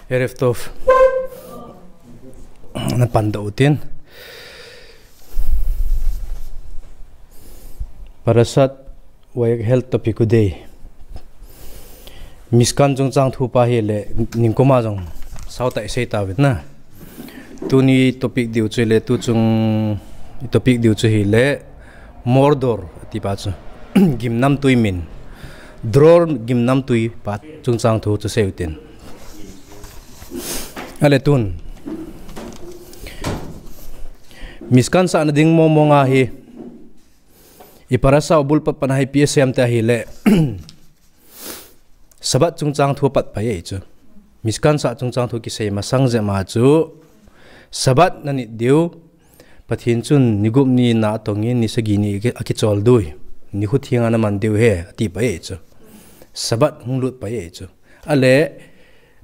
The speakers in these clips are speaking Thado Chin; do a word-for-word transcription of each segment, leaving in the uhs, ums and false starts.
Erev Tov. Na pan da utin. Parashat Vayikra topic u dei. Mishkan chungchang thu pa hi le ningkuma jong sao ta isei ta vin na. Tuni topic diu chu le tu chung topic diu chu hi le Mordor ti pa chu. Gimnamtui min. Dror gimnamtui pa chungchang thu chu sei utin. Ale tun. Mishkan sahna ding mo mo nga hi. I parasha u bul pat pan hai P S M te hi le. Sabbath chungchang thu pat pa ye chu. Mishkan sah chungchang thu kisei masang jep ma chu. Sabbath na nit diu. Pathen chun ni gup ni na atongin ni sagi ni aki, akichol diu. Ni khu thenga na man diu he, ati pa ye chu. Sabbath hung lut pa ye chu. Ale,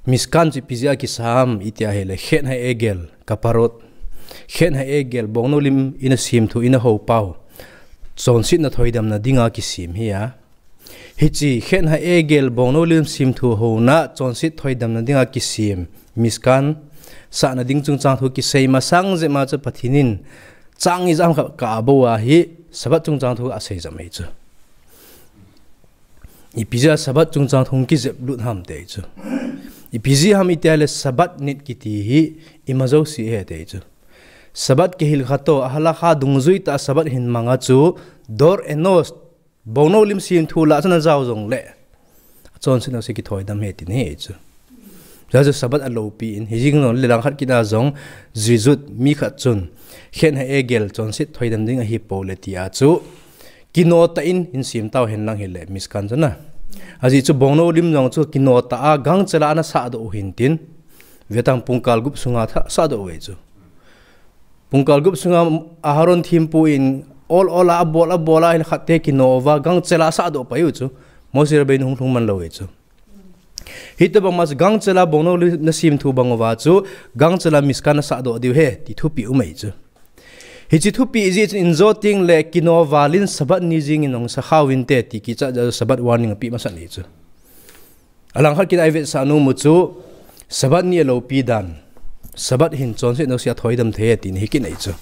Mishkan chu ipi jeh a kisam, iti a hi le, Chet HaEgel, Kaparot. Chet HaEgel, bongnou lim in a sim thu, in a hou pau. Chonsetna thoidamna dinga kisem hi a. Hiche, Chet HaEgel, bongnou lim sim thu houna, chonset thoidamna dinga kisem. Mishkan, sahna ding chungchang thu kisei masang jep ma chu Pathen in, chang ijat ham khat ka abol a hi, Sabbath chungchang thu asei jep mai chu. Ipi jeh a Sabbath chungchang thu kijep lut ham te chu. Ipi jeh ham iti a le Sabbath nit kiti hi ima jouse he te chu. Sabbath kihil kha to, a halakha dungjui tah a Sabbath hin mang a chu, Dror Enosh, bongnou lim sim thu lah chun a jao jong le. Chonsetna se kithoidam he tin he chu. Jeh chu Sabbath a lopi in, hi jing jong le langkhat kit a jong, Jews mi khat chun, Chet HaEgel chonset thoidam ding ahi poi le ti a chu, kino tah in, in sim tau hen lang hi le, Mishkan chu na. Ajeh chu bongnou lim jong chu kino tah a, gangchel a ana sahdoh u hin tin, vetang pungkal gup sunga tha, sahdoh u ve chu. Pungkal gup sunga Aharon thempu in, ol ol a, abol abol a, hin khat te kino uva, gangchel a sahdoh pai u chu. Moshe Rabbeinu hung lhung man lou ve chu. Hitobang ma chu gangchel a bongnou lim na sim thu bang uva chu, gangchel a Mishkan na sahdoh diu he, ti thupi um mai chu. Hiche thupi jeh chun in jo teng le kino val in Sabbath ni jing in hung sa khao vin te ti kicha jeh a Sabbath warning api masa ni chu. A langkhat kit a i vetsah nom u chu Sabbath ni a lopi dan. Sabbath hin chonset jouse a thoidam thei e ti hi kinei chu.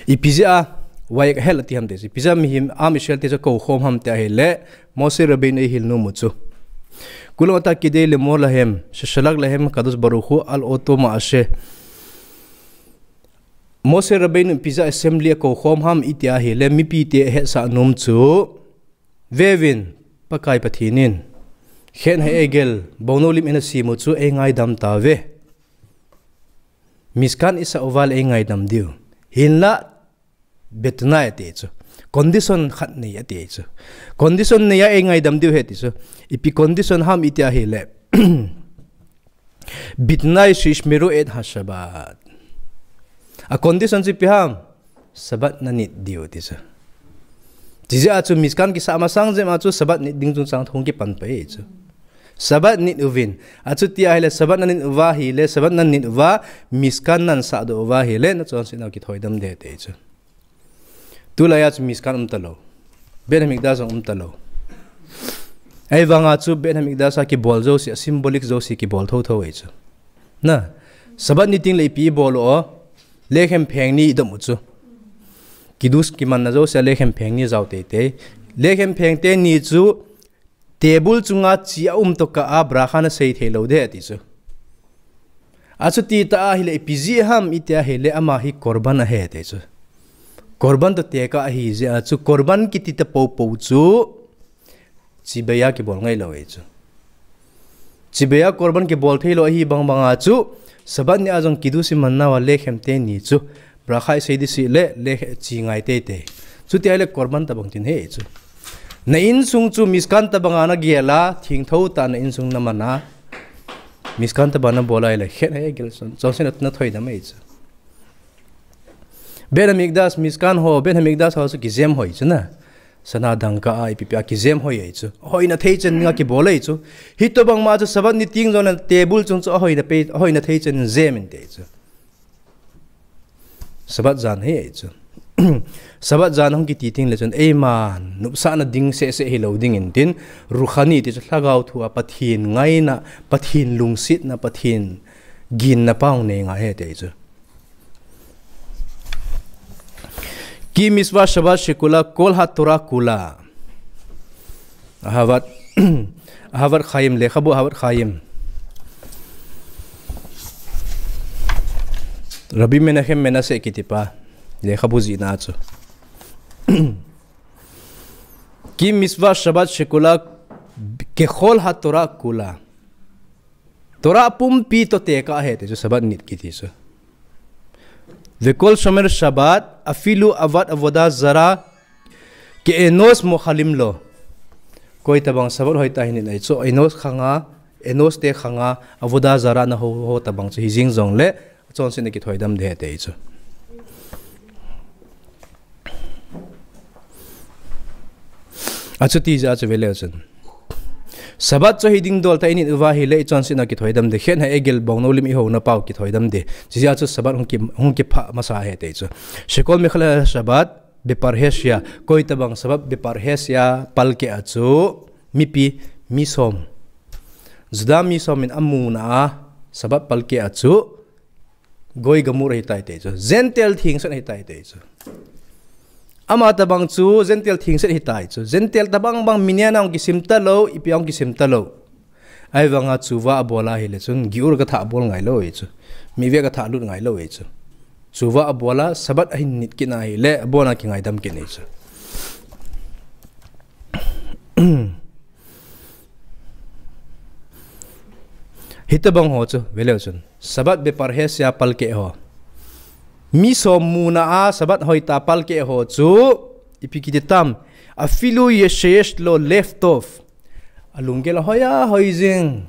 Ipi jeh a, Vayikra ati ham te chu. Ipi jeh a mihem, Am Israel te chu akou khom ham ti a hi le, Moshe Rabbeinu eihil nom u chu. Kulam ata kedei lemor lahem, sheshalach lahem Hakadosh Baruch Hu al oto ma'aseh. Moshe Rabbeinu ipi jeh a assembly akou khom ham iti a hi le, mipi te ahetsah nom chu. Ve vin, Pakai Pathen in. Chet HaEgel, bongnou lim in a sim u chu eingaidam tauve. Mishkan isah uva le eingaidam diu. Hinlah, Betnai ati chu. Condition khat nei ati chu. Condition nei a eingaidam diu he ti chu. Ipi condition ham iti a hi le. Betnai sheyishmeru et haShabbat. A condition chu ipi ham. Sabbath na nit diu ti chu. Ti jeh a chu Mishkan kisah masang jep ma chu Sabbath nit ding chungchang thu kipan pai chu. Sabbath nit uvin. Achuti a hi le Sabbath na nit uva hi le Sabbath na nit uva Mishkan na sahdoh uva hi le na chonsetna kithoidam ding te chu. Tulai a chu Mishkan um talou. Beit Hamikdash jong um talou. Ahivang a chu Beit Hamikdash a kibol jouse, a symbolic jouse kibol thotho e chu. Na, Sabbath ni teng le ipi ibol u, lechem pheng ni idom u chu. Kiddush kimanna jouse a lechem pheng ni jao teitei. Lechem pheng teni chu, Table chunga chi aum tokah a bracha na sei thei lou ding ati chu. Achuti tah a hi le ipi jeh ham iti a hi le ama hi korban ahi ati chu. Korban toh tekah ahi jeh a chu korban kiti ta popo chu. Chibai a kibol ngai lou e chu. Chibai a korban kibol thei lou ahi bang bang a chu. Sabbath ni a jong kiddush iman nauva lechem teni chu. Bracha isei ding seh le, le chi ngai teitei. Chuti a hi le korban tabang tin ahi chu. Na insung chu Mishkan tabang a na gel a, thingtho tah na insung na man a. Mishkan tabang na bol a hi le, Chet HaEgel chon, chonsetna thoidam ahi chu. Beit Hamikdash, Mishkan ho, Beit Hamikdash ho chu kijem hoi chu na. Sana dangka a ipi ipi a kijem hoi ahi chu. Hoina thei chen a kibol ahi chu. Hitobang ma chu Sabbath ni teng jong le table chung chu ahoina pe, ahoina thei chen jem inte chu. Sabbath jan hi ei chu. Sabbath jan hung kiti ting le chun, eiman nopsahna ding seh seh hi lo ding in tin, ruhani ti chu lhagao thu a Pathen ngaina, Pathen lungsetna, Pathen ginna pa hung nei ngai ahi ti chu. Ki mitzvah Shabbat shekula kol haTorah kula. Ahavat, Ahavat Chaim, lekhabu Ahavat Chaim. Rabbi Menachem Manasseh kitipa lekhabu jihna chu. Ki mitzvah Shabbat shekula kechol haTorah kula. Torah pumpi toh tekah ahi ti chu Sabbath nit kiti chu. Vekol shomer Shabbat, afilu avat avodah zarah, ke'enos mochalim lo. Koi tabang Sabbath hoitah hin nit ahi chu, enos khanga, enos te khanga, avodah zarah na ho, ho tabang chu hi jing jongle, chonsetna kithoidam ding ahi ti chu. Achuti jeh a chu veleu chun. Sabbath chu hi ding dol tah in i nit uva ahile i chonsetna kithoidam ding. Khetna egel bong no lim i hona pau kithoidam ding. Chijeh a chu Sabbath hung ki, hung kipha masa ahi ti chu. Shekol mechal Shabbat, beparhesia. Koi tabang Sabbath beparhesia palkeh a chu. Mipi, mi som. Juda mi som in amuna a Sabbath palkeh a chu. Goi gamur ahitai ti chu. Gentile thengset ahitai ti chu. Ama tabang chu Gentile thengset ahitai chu. Gentile tabang bang minyan a hung kisim talou, ipi a hung kisim talou. Ahivanga tshuva abol a ahile chun, giur kathah abol ngai lou ahi chu. Mitveh kathah alut ngai lou ahi chu. Tshuva abol a, Sabbath ahin nit kit na ahile, abon a kingaidam kit ahi chu. Hitabang ho chu, veleu chun. Sabbath beparhesia palkeh ho. Mi som muna a Sabbath hoitah palkeh ho chu, ipi kiti tam. Afilu sheyesh lo lev tov. Alunggel ahoi ahoi jing.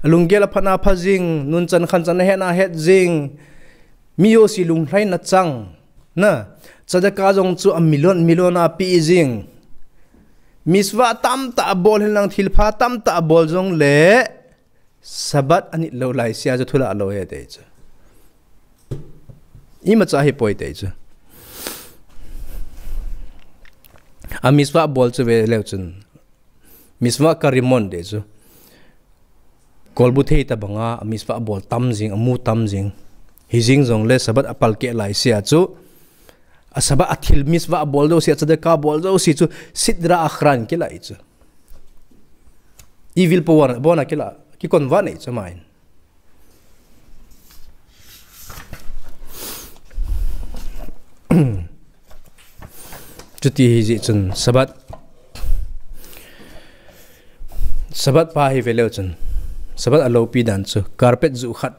Alunggel aphat na apha jing. Nunchan khanchan ahet na ahet jing. Mi jouse lunglhaina chang. Na, tzedakah jong chu amillion, million a pe jing. Mitzvah tamtah abol henlang thilpha tamtah abol jongle. Sabbath anit lou laisea chu thulah lou ahi ti chu. Imacha ahipoi ti chu. A mitzvah bol chu veleu chun. Mitzvah karimon ti chu. Kolbuthei tabanga a mitzvah bol tam jing, amu tam jing. Hi jing jongle Sabbath apalkeh laisea chu. A Sabbath athil mitzvah bol jouse, a tzedakah bol jouse chu. Sitra achra in kilah ahi chu. Evil power, bona kila, kiconvert nei chu amahin. Chuti ahi jeh chun Sabbath, Sabbath pa hi veleu chun, Sabbath alopi dan chu, carpet juh khat.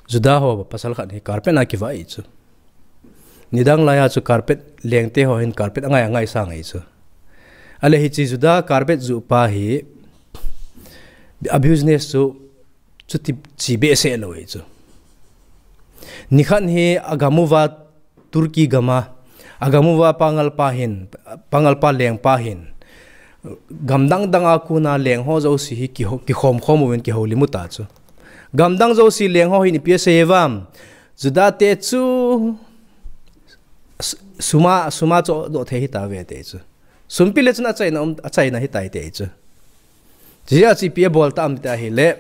Juda ho pasal khat hi carpet a kivah ahi chu. Nidang laiya chu carpet lengte ho hin carpet angai angai sang ahi chu. Ale hiche Juda carpet juh pa hi a business chu chuti chi behseh lou ahi chu. Nikhat hi agam uva Turkey gam a, agam uva pangal pa hin, pangal pa lengpa hin, gamdang dang a kona leng ho jouse hi kiho-, kikhom khom uvin kihoulim u ta chu. Gamdang jouse leng ho hin ipi asei uvam, Juda te chu s-, sum a, sum a chohdoh thei hita ve ti chu. Sum pe le chun achaina um, achaina hitai ti chu. Chujeh a chu ipi abol tam ti ahile,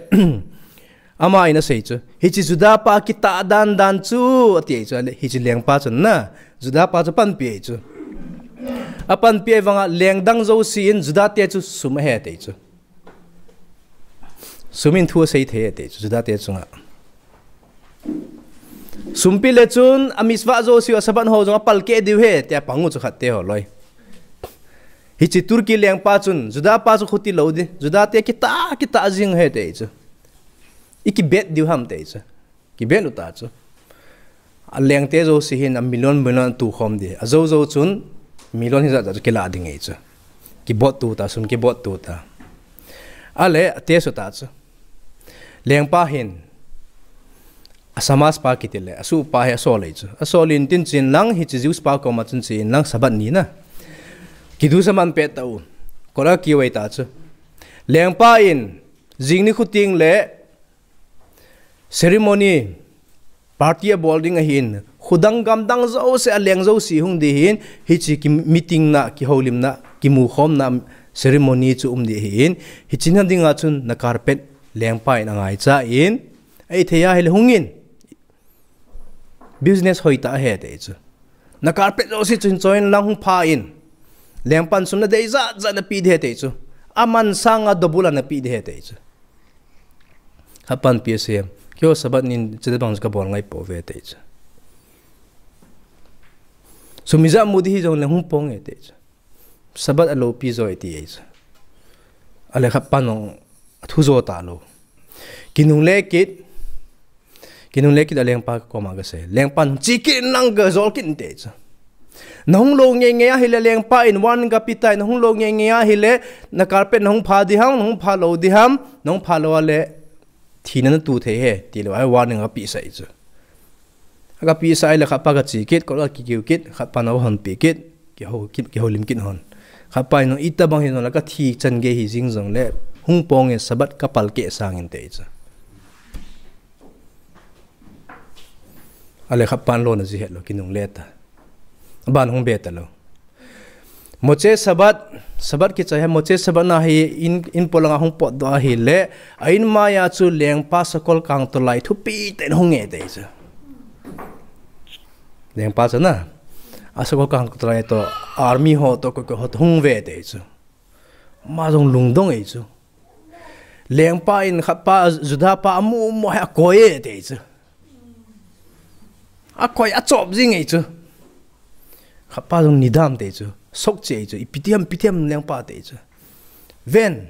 ama in asei chu. Hiche Juda pa kitah dan dan chu, ati ahi chu. Hiche lengpa chun na, Juda pa chu panpi ahi chu. Apanpi ahi vanga lengdang jouse in Juda te chu sum ahe ti chu. Sum in thu asei thei ti chu, Juda te chunga. Sum pe le chun, a mitzvah jouse u a Sabbath ho jong apalkeh diu ahi, tia pang u chu khat te ho loi. Hiche Turkey lengpa chun, Juda pa chu khuti lou ding, Juda te kitah, kitah jing ahi ti chu. I kibet diu ham ti chu. Kibet u ta chu. A lengte jouse hin a million, million atuh khom ding. Ajo jou chun, million hijat jat chu kilah ding ahi chu. Kibot tu ta, sum kibot tu ta. Ale, ate su ta chu. Lengpa hin, a Shamash pa kiti le, a suhpa hi asol ahi chu. Asol in tin chen lang, hiche Jews pa koma chun chen lang Sabbath ni na. Kiddush aman pet tau. Kora kiwei ta chu. Lengpa in, jing nikho teng le, ceremony, Party abol ding ahin, khudang gamdang jouse, aleng jouse hung ding ahin, hiche ki meeting na, kihoulimna, kimukhomna ceremony chu um ding ahin, hiche na dinga chun na carpet lengpa in angaichan, eithei ahile hungin. Business hoitah ahi ati chu. Na carpet jouse chun choiyin lang hung pha in. Lengpan sum nadei jat jat napeh ding ahi ati chu. Aman sanga double a napeh ding ahi ati chu. Khatpan P S A M. Keiho Sabbath nin chutobang chu kabol ngai pouve ati chu. Sum ijat mu ding hijongle hung ponge ati chu. Sabbath alopi jo ati chu. Ale khatpan jong athu jo talou. Kinungle kit. Kinungle kit a lengpa koma kasei. Lengpan che kit in lang kajol kit inte chu. Nahung lou ngeingei ahile lengpa in warning kapeh tai, nahung lou ngeingei ahile na carpet nahung pha ding ham, nahung pha lou ding ham, nahung pha lou ale thina natoh thei ahi, tilou ahi warning kapeh sah chu. Kapeh sah ahile khatpa kache kit, kot kakikiu kit, khatpan ahonpeh kit, kihou kit, kihoulim kit hon. Khatpa in itobang hijongle kathi chan gei hijing jongle, hung ponge Sabbath kapalkeh sangin ati chu. Ale khatpan lona ji hetlou kinungle ta. Aban hung be talou. Moche Sabbath, Sabbath kichai hi Moche Sabbath na hi in, in polanga hung potdoh ahile, a in maiya chu lengpa sakol kangtolai thupi tah in hung nge ati chu. Lengpa chu na. Asakol kangtolai toh, army ho toh, koi koi ho toh hung ve ati chu. Ama jong lungdong e chu. Lengpa in khatpa Juda pa amu mu hi akoi e ati chu. Akoi achop jing e chu. Khatpa jong nidam ati chu. Sokche e chu. Ipi ti ham, ipi ti ham lengpa ati chu. Ven.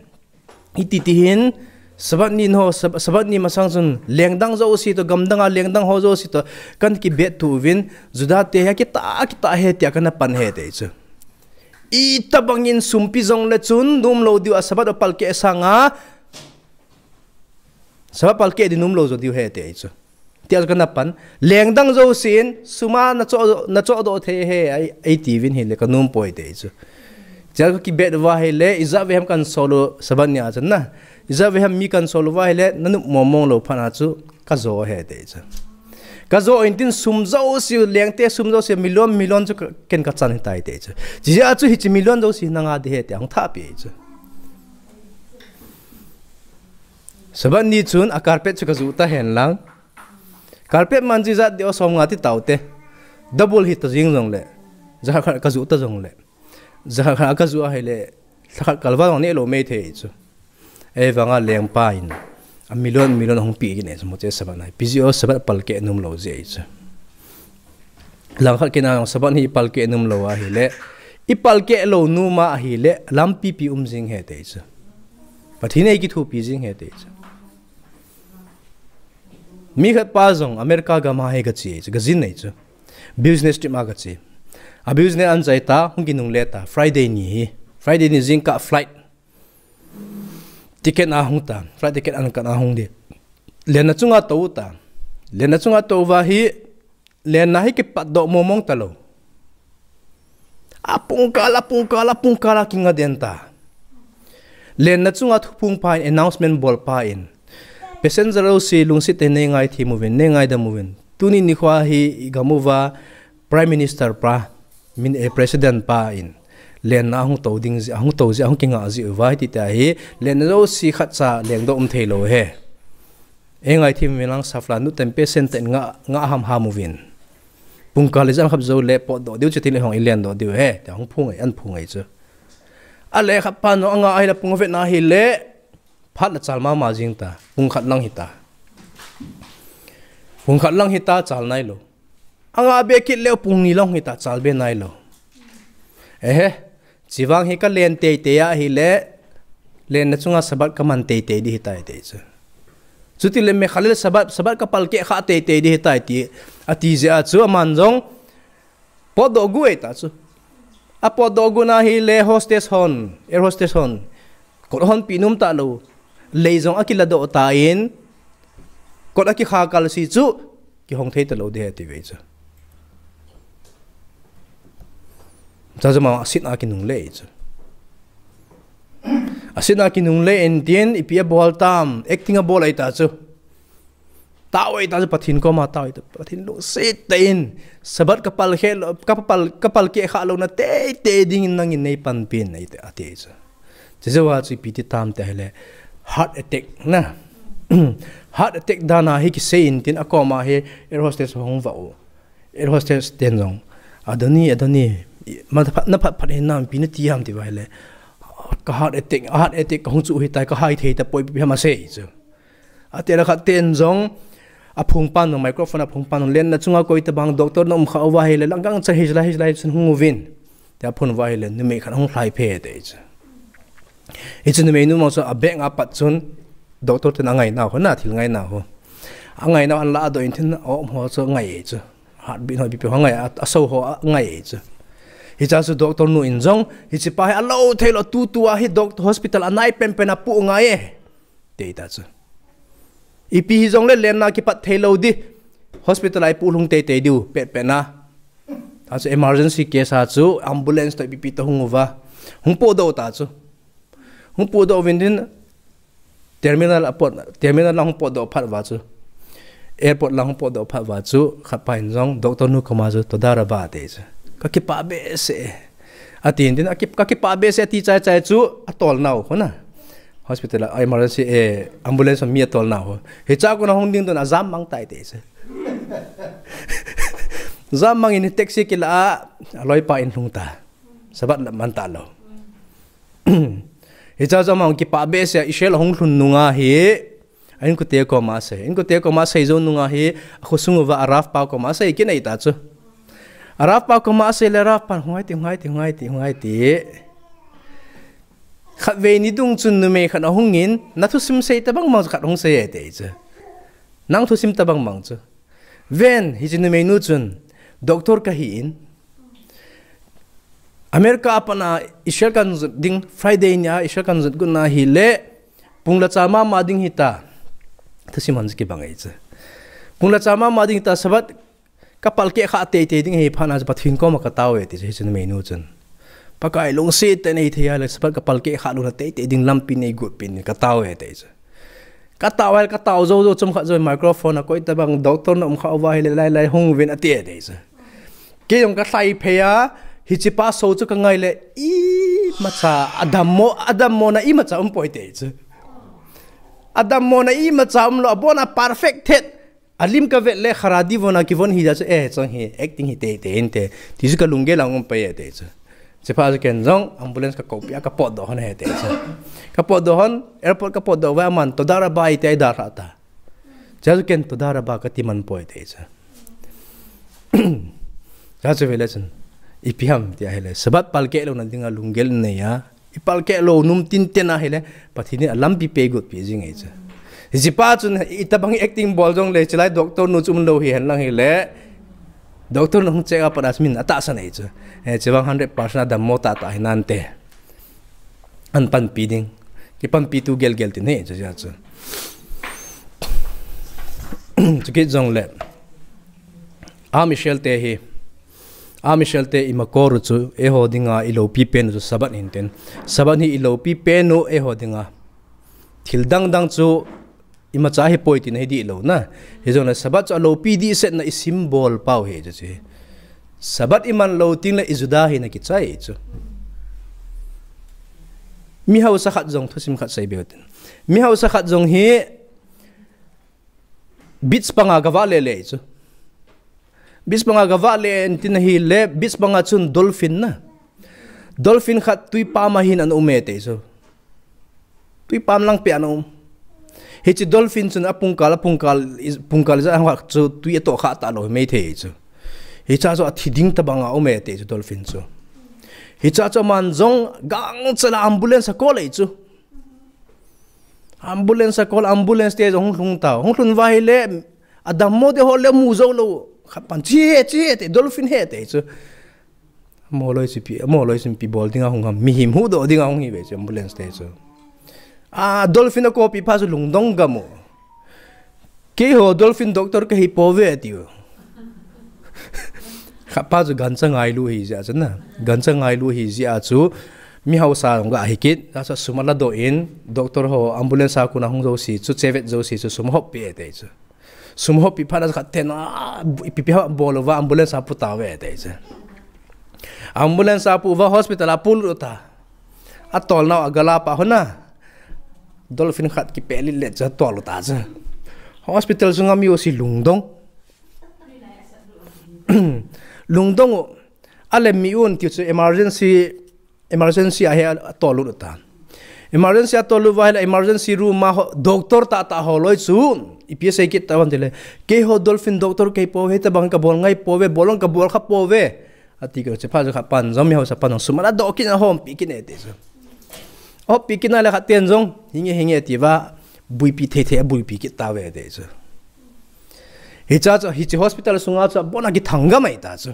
Iti ti hin, Sabbath ni ho, Sab-, Sabbath ni masang chun, lengdang jouse toh, gamdanga lengdang ho jouse toh, kana kibet tou vin, Juda te hi akitah, akitah ahi tia kana pan ahi ati chu. Itobangin sum pe jongle chun, nomlou diu a Sabbath apalkeh sanga, Sabbath palkeh ding nomlou jo diu ahi ati chu. Tia kana pan, lengdang jousen, sum a nachoh, nachohdoh thei ahi, ei, eiti uvin ahile, kanom poi ati chu. Tia kakibet uva ahile, ijat vei ham kana sol u, Sabbath ni a chun na. Ijat vei ham mi kana sol uva ahile, nanop mong mong lou phat a chu, kajo ahi ati chu. Kajo intin sum jouse, lengte sum jouse, million, million chu ka, ken kachan ahitai ati chu. Chijeh a chu hiche million jouse nanga ding ahi tia, hung thahpeh chu. Sabbath ni chun a carpet chu kajuh ta hen lang. Carpet man chu ijat ding o som nga ti taute. Double hita jing jongle. Jakhat khat kajuh ta jongle. Jakhat khat kajuh ahile. Lhakhat kalval jong nehlou mei thei chu. Ahivanga lengpa in. A million, million ahung pe kit e chu Moche Sabbath na. Ipi jeh o Sabbath palkeh nomlou jeh chu. Langkhat kit na jong Sabbath hi ipalkeh nomlou ahile. Ipalkeh lou nom a ahile. Lampi pi um jing ahi ati chu. Pathen in eikithopi jing ahi ati chu. Mi khat pa jong America gam a hi gache chu, gajin nei chu. Business trip a gache. A business ahin chai ta, hung kinungle ta, Friday ni hi. Friday ni jingkah flight. Ticket ahung ta, flight ticket ahin kan ahung ding. Lenna chunga tou ta. Lenna chunga tou uva hi, lenna hi kipatdoh mong mong talou. Apungkal, apungkal, apungkal a kinga den ta. Lenna chunga thuphong pa in announcement bol pa in. Passenger jouse lungset tah in neingaithem uvin, neingaidam uvin. Tuni nikho hi igam uva Prime Minister pa, min, eh, President pa in. Lenna ahung tou ding jeh, ahung tou jeh, ahung kinga jeh uva hiti tia hi. Lenna jouse khatcha lengdoh um theilou ahi. Eingaithem uvin lang safla nu tempe sen ten nga, nga ham ham uvin. Pungkal ijat ham khap jou le potdoh diu chuti le hung ilendoh diu ahi. Tia hung phung e, ahin phung e chu. Ale khat pa jong anga ahile pung vet na ahile. Phat le chal mama jing ta. Pung khat lang hita. Pung khat lang hita chal nailou. Anga be kit leh pung ni lang hita chal be nailou. Ehe. Chuvang hi kalen teitei ahile, lenna chunga Sabbath kaman teitei ding ahitai ati chu. Chuti le mekha le Sabbath, Sabbath kapalkeh kha teitei ding ahitai ti, ati jeh a chu aman jong, potdoh gu e ta chu. Apotdoh gu na ahile hostess hon, air hostess hon. Kot ahonpeh nom talou. Lei jong akiladoh tan, kot akikha kal si chu, kihong thei talou ding ahi ati ve chu. Chajama asin a kinungle chu. Asin a kinungle intin, ipi abol tam, acting abol ahi ta chu. Tao e ta chu Pathen koma tao e ta, Pathen lungset tah in, Sabbath ka palkeh lou, ka pal, ka palkeh kha louna teitei dingin nangin nei panpi in, ati, ati chu. Chujou a chu ipi ti tam ti ahile, heart attack na. Heart attack dan a hi kisei in tin, akoma hi air hostess hung vah u. Air hostess ten jong, "Adoni, Adoni, i, ma phat, na phat phat hin nampi nati ham?" ti uva ahile, "Ka heart attack, heart attack ka hung chu hitai, ka hai thei tapoi," ipi ham asei chu. Ati le khat ten jong, aphung pan jong, microphone aphung pan jong, lenna chunga koi tabang doctor na um kha uva ahile, lang gangchal hichelai, hichelai chun hung uvin. Tia phun uva ahile, numei khat hung lhai phe te chu. Hiche numei nu mo chu a bag a pat chun, doctor ten angai nau ho na, thil ngai nau ho. Angai nau an la a do in tin, o mo chu ngai e chu. Heartbeat ho, B P ho ngai, a, a so ho a ngai e chu. Hicha chu doctor nu in jong, hiche pa hi alou thei lou, tutu a hi doctor hospital a nai penpen a pu ngai e. Ti ta chu. Ipi hijongle lenna kipat thei lou di. Hospital a ipu lhung teitei diu, pet pet na. Ta chu emergency case a chu ambulance toh ipi ipi toh hung uva. Hung podoh ta chu. Hung podoh uvin tin terminal a pot, terminal lang hung podoh phat uva chu. Airport lang hung podoh phat uva chu, khat pa in jong, doctor nu koma chu, "Toda rabah," ati chu. "Ka kipah behseh e." Ati in tin, aki, "Ka kipah behseh e," ati chai chai chu, atol nau ho na. Hospital a emergency, eh, ambulance a mi atol nau ho. Hicha kona hung ding don a jam mang tai ti chu. Jam mang in taxi kila a, aloi pa in lhung ta. Sabbath la man ta lou. Hicha chu ama kipah behseh a, Israel ahung lhun nunga hi, a inkote koma asei. Inkote koma asei jou nunga hi, akhosung uva a Rav pa koma asei kit in ati ta chu. A Rav pa koma asei le Rav pan, "Hung ngai ti, hung ngai ti, hung ngai ti, hung ngai ti." Khatvei ni dung chun numei khat ahung in, "Na thusim sei tabang bang khat hung sei e," ati chu. "Nang thusim tabang bang chu." Ven, hiche numei nu chun, "Doctor kahi in. America a pat a Israel kan jot ding, Friday nia Israel kan jot got na ahile, pung la cha mama ding hita." Thusim hon chu kibang e chu. "Pung la cha mama ding hita, Sabbath ka palkeh kha teitei ding ahi phat na chu Pathen koma ka tao e," ati chu hiche numei nu chun. "Pakai lungset tah in eithei a le, Sabbath ka palkeh kha louna teitei ding lampi nei gotpi in ka tao e," ati chu. Ka tao e, ka tao jou jou, chomkhat jou microphone a koi tabang doctor na um kha uva ahile lai lai hung uvin ati e, ati chu. Kei jong ka lhai phei a, hiche pa so chu ka ngai le, imacha, adammo, adammona imacha um poi ati chu. Adammona imacha um lou, abona perfect thet. Alim ka vet le Haredi von a kivon hi ja chu, eh, chang hi, acting hi teitei inte. Ti chu ka lunggel a um pai e, ati chu. Chuphat chu ken jong ambulance ka koupi a ka potdoh hon ahi, ati chu. Ka potdoh hon, airport ka potdoh uva aman, "Toda rabah," ati a eidalha ta. Chuphat chu ken, "Toda rabah," kati man poi, ati chu. Chuphat chu vele chun, ipi ham ti ahile, Sabbath palkeh louna dinga lunggel nei a, i palkeh lou nom tinten ahile, Pathen in alampi pe gotpi jing ahi chu. Hiche pa chun, itabang acting bol jongle, chulai doctor nu chu um lou hihen lang hile, doctor nu hung check a pat a min atahsan ahi chu. Eh, chuvang hundred percent adammo tahtah hinante. An panpi ding. Kipanpi tu gelgel tin ahi chu, chu. Chukit jongle, Am Israel te hi, Am Israel te i makor u chu, eiho dinga i loupi pen u chu Sabbath hintin. Sabbath hi i loupi pen u eiho dinga. Thil dang dang chu imacha hi poi tina hi dihlou na. Hijongle Sabbath chu aloupi dihsetna i symbol pau hi chu chu. Sabbath i man lou tengle i Juda hina kichai chu. Mi hausa khat jong thusim khat sei beu tin. Mi hausa khat jong hi beach panga gavah le le chu. Beach panga gavah le in tin ahile, beach panga chun dolphin na. Dolphin khat tuipam a hin ana um e ti chu. Tuipam lang peh a ana um. Hiche dolphin chun apungkal, apungkal, i, pungkal ijat ham khat chu tui atoh kha talou hi mei thei chu. Hicha chu athi ding tabang a um e ti chu dolphin chu. Hicha chu aman jong gangchal a ambulance a call e chu. Ambulance a call, ambulance te jong hung lhung tau. Hung lhun uva ahile, adammo te ho le mu jou lou. Khat pan, "Chi he, chi he," ti, "Dolphin he," ti chu. Moloi chu ipi, moloi chu ipi bol dinga hung ham, mihem huhdoh dinga hung hi ve chu ambulance te chu. A, dolphin a call pi phat chu lungdong gam u. "Keiho dolphin doctor kahi pouve," ati u. Khat pa chu gancha ngailu ahi jeh a chu na. Gancha ngailu ahi jeh a chu mi hausa jong ga hi kit. Asa sum aladoh in, doctor ho ambulance a kona hung jouse chu, chevet jouse chu sum ahop peh e ti chu. Sum hoppi phat a khat ten a, ipi pi ha bol uva ambulance a pu tauve ati chu. Ambulance a pu uva hospital a pulut uta. Atolnau a gala pa hona. Dolphin khat kipe lit le chu tol uta chu. Hospital sunga mi jouse lungdong. Lungdong u. Ale mi un tiu chu emergency, emergency a hi a tol lut uta. Emergency a tol lut uva hile emergency room a ho, doctor tahtah ho loi chu ipi asei kit tauvam tile, keiho dolphin doctor kahi pouve, hitabang kabol ngai pouve, bol jong kabol kha pouve. Ati kit u chu phat chu khat pan jong mi hausa pan jong sum ana doh kit in ahompi kit in ati chu. Hoppi kit in ale khat ten jong hinge hinge ati uva buipi thei thei abuipi kit tauve ati chu. Hiche chu, hiche hospital sunga chu abon a kithang gam ahi ta chu.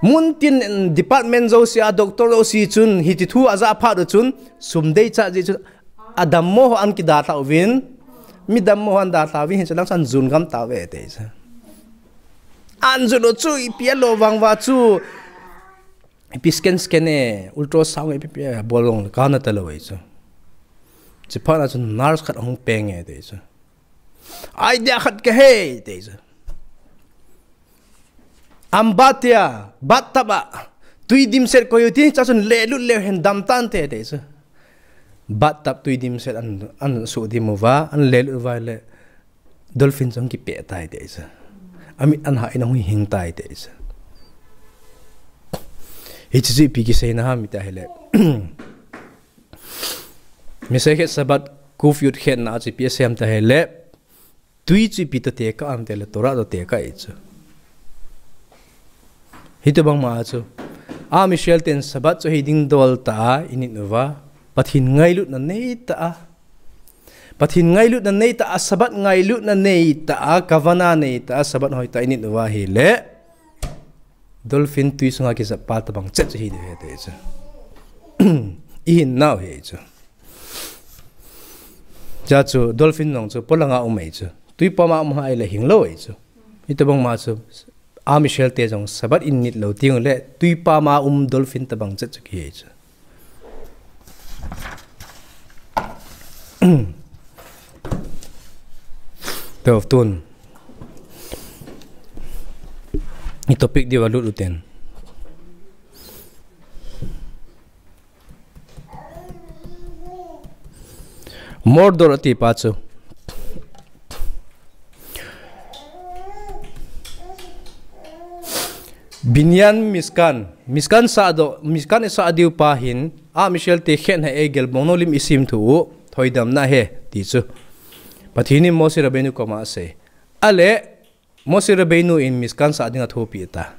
Muntin department jouse a doctor jouse chun hiti thu aja phat u chun sum dei cha ji chun adammo ho ana kidalha uvin, mi dammo ho ana dalha uvin hiche lang chan jun gam tauve ati chu. Ana jun u chu ipi alo vang uva chu ipi scan scan e, ultrasound e, ipi ipi e, bol jong kana talou ahi chu. Hiche phat a chun nurse khat ahung peng e ati chu. Idea khat kahe ati chu. Am bath tia, bathtub a tui dimset koi u tin, hiche chun lelut leu hen dam tante ati chu. Bathtub tui dimset ana, ana suh dim uva, ana lelut uva le dolphin chu ahung kipe tai ati chu. Amit ana hah in ahung hing tai ati chu. Hiche chu ipi kiseina ham iti ahile, Masechet Shabbat, Kuf Yud Chet na a chu ipi asei ham iti ahile, tui chu ipi toh tekah ham iti le Torah toh tekah ahi chu. Hitobang ma chu Am Israel ten Shabbat chu hiding dol tah a init uva, Pathen ngailutna nei tah a, Pathen ngailutna nei tah a, Shabbat ngailutna nei tah a, kavana nei tah a, Shabbat hoitah a init uva ahile dolphin tui sunga kijap pa tobang chet chu hi diu ahi ati chu. Ihin nau ahi chu. Hiche chu dolphin jong chu polanga um ahi chu. Tui pama um ahile hing lou ahi chu. Hitobang ma chu Am Israel te jong Shabbat in nit lou teng ule tui pama um dolphin tobang chet chu kihi ahi chu. Toh tun i topic diu a lut u ten. Mordor ati pa chu Binyan Mishkan, Mishkan sah doh, Mishkan isah diu pa hin, Am Israel te Chet HaEgel bongnolim isim thu u, thoidamna ahi, ti chu. Pathen in Moshe Rabbeinu koma asei. Ale, Moshe Rabbeinu in Mishkan sah dinga athopi ta.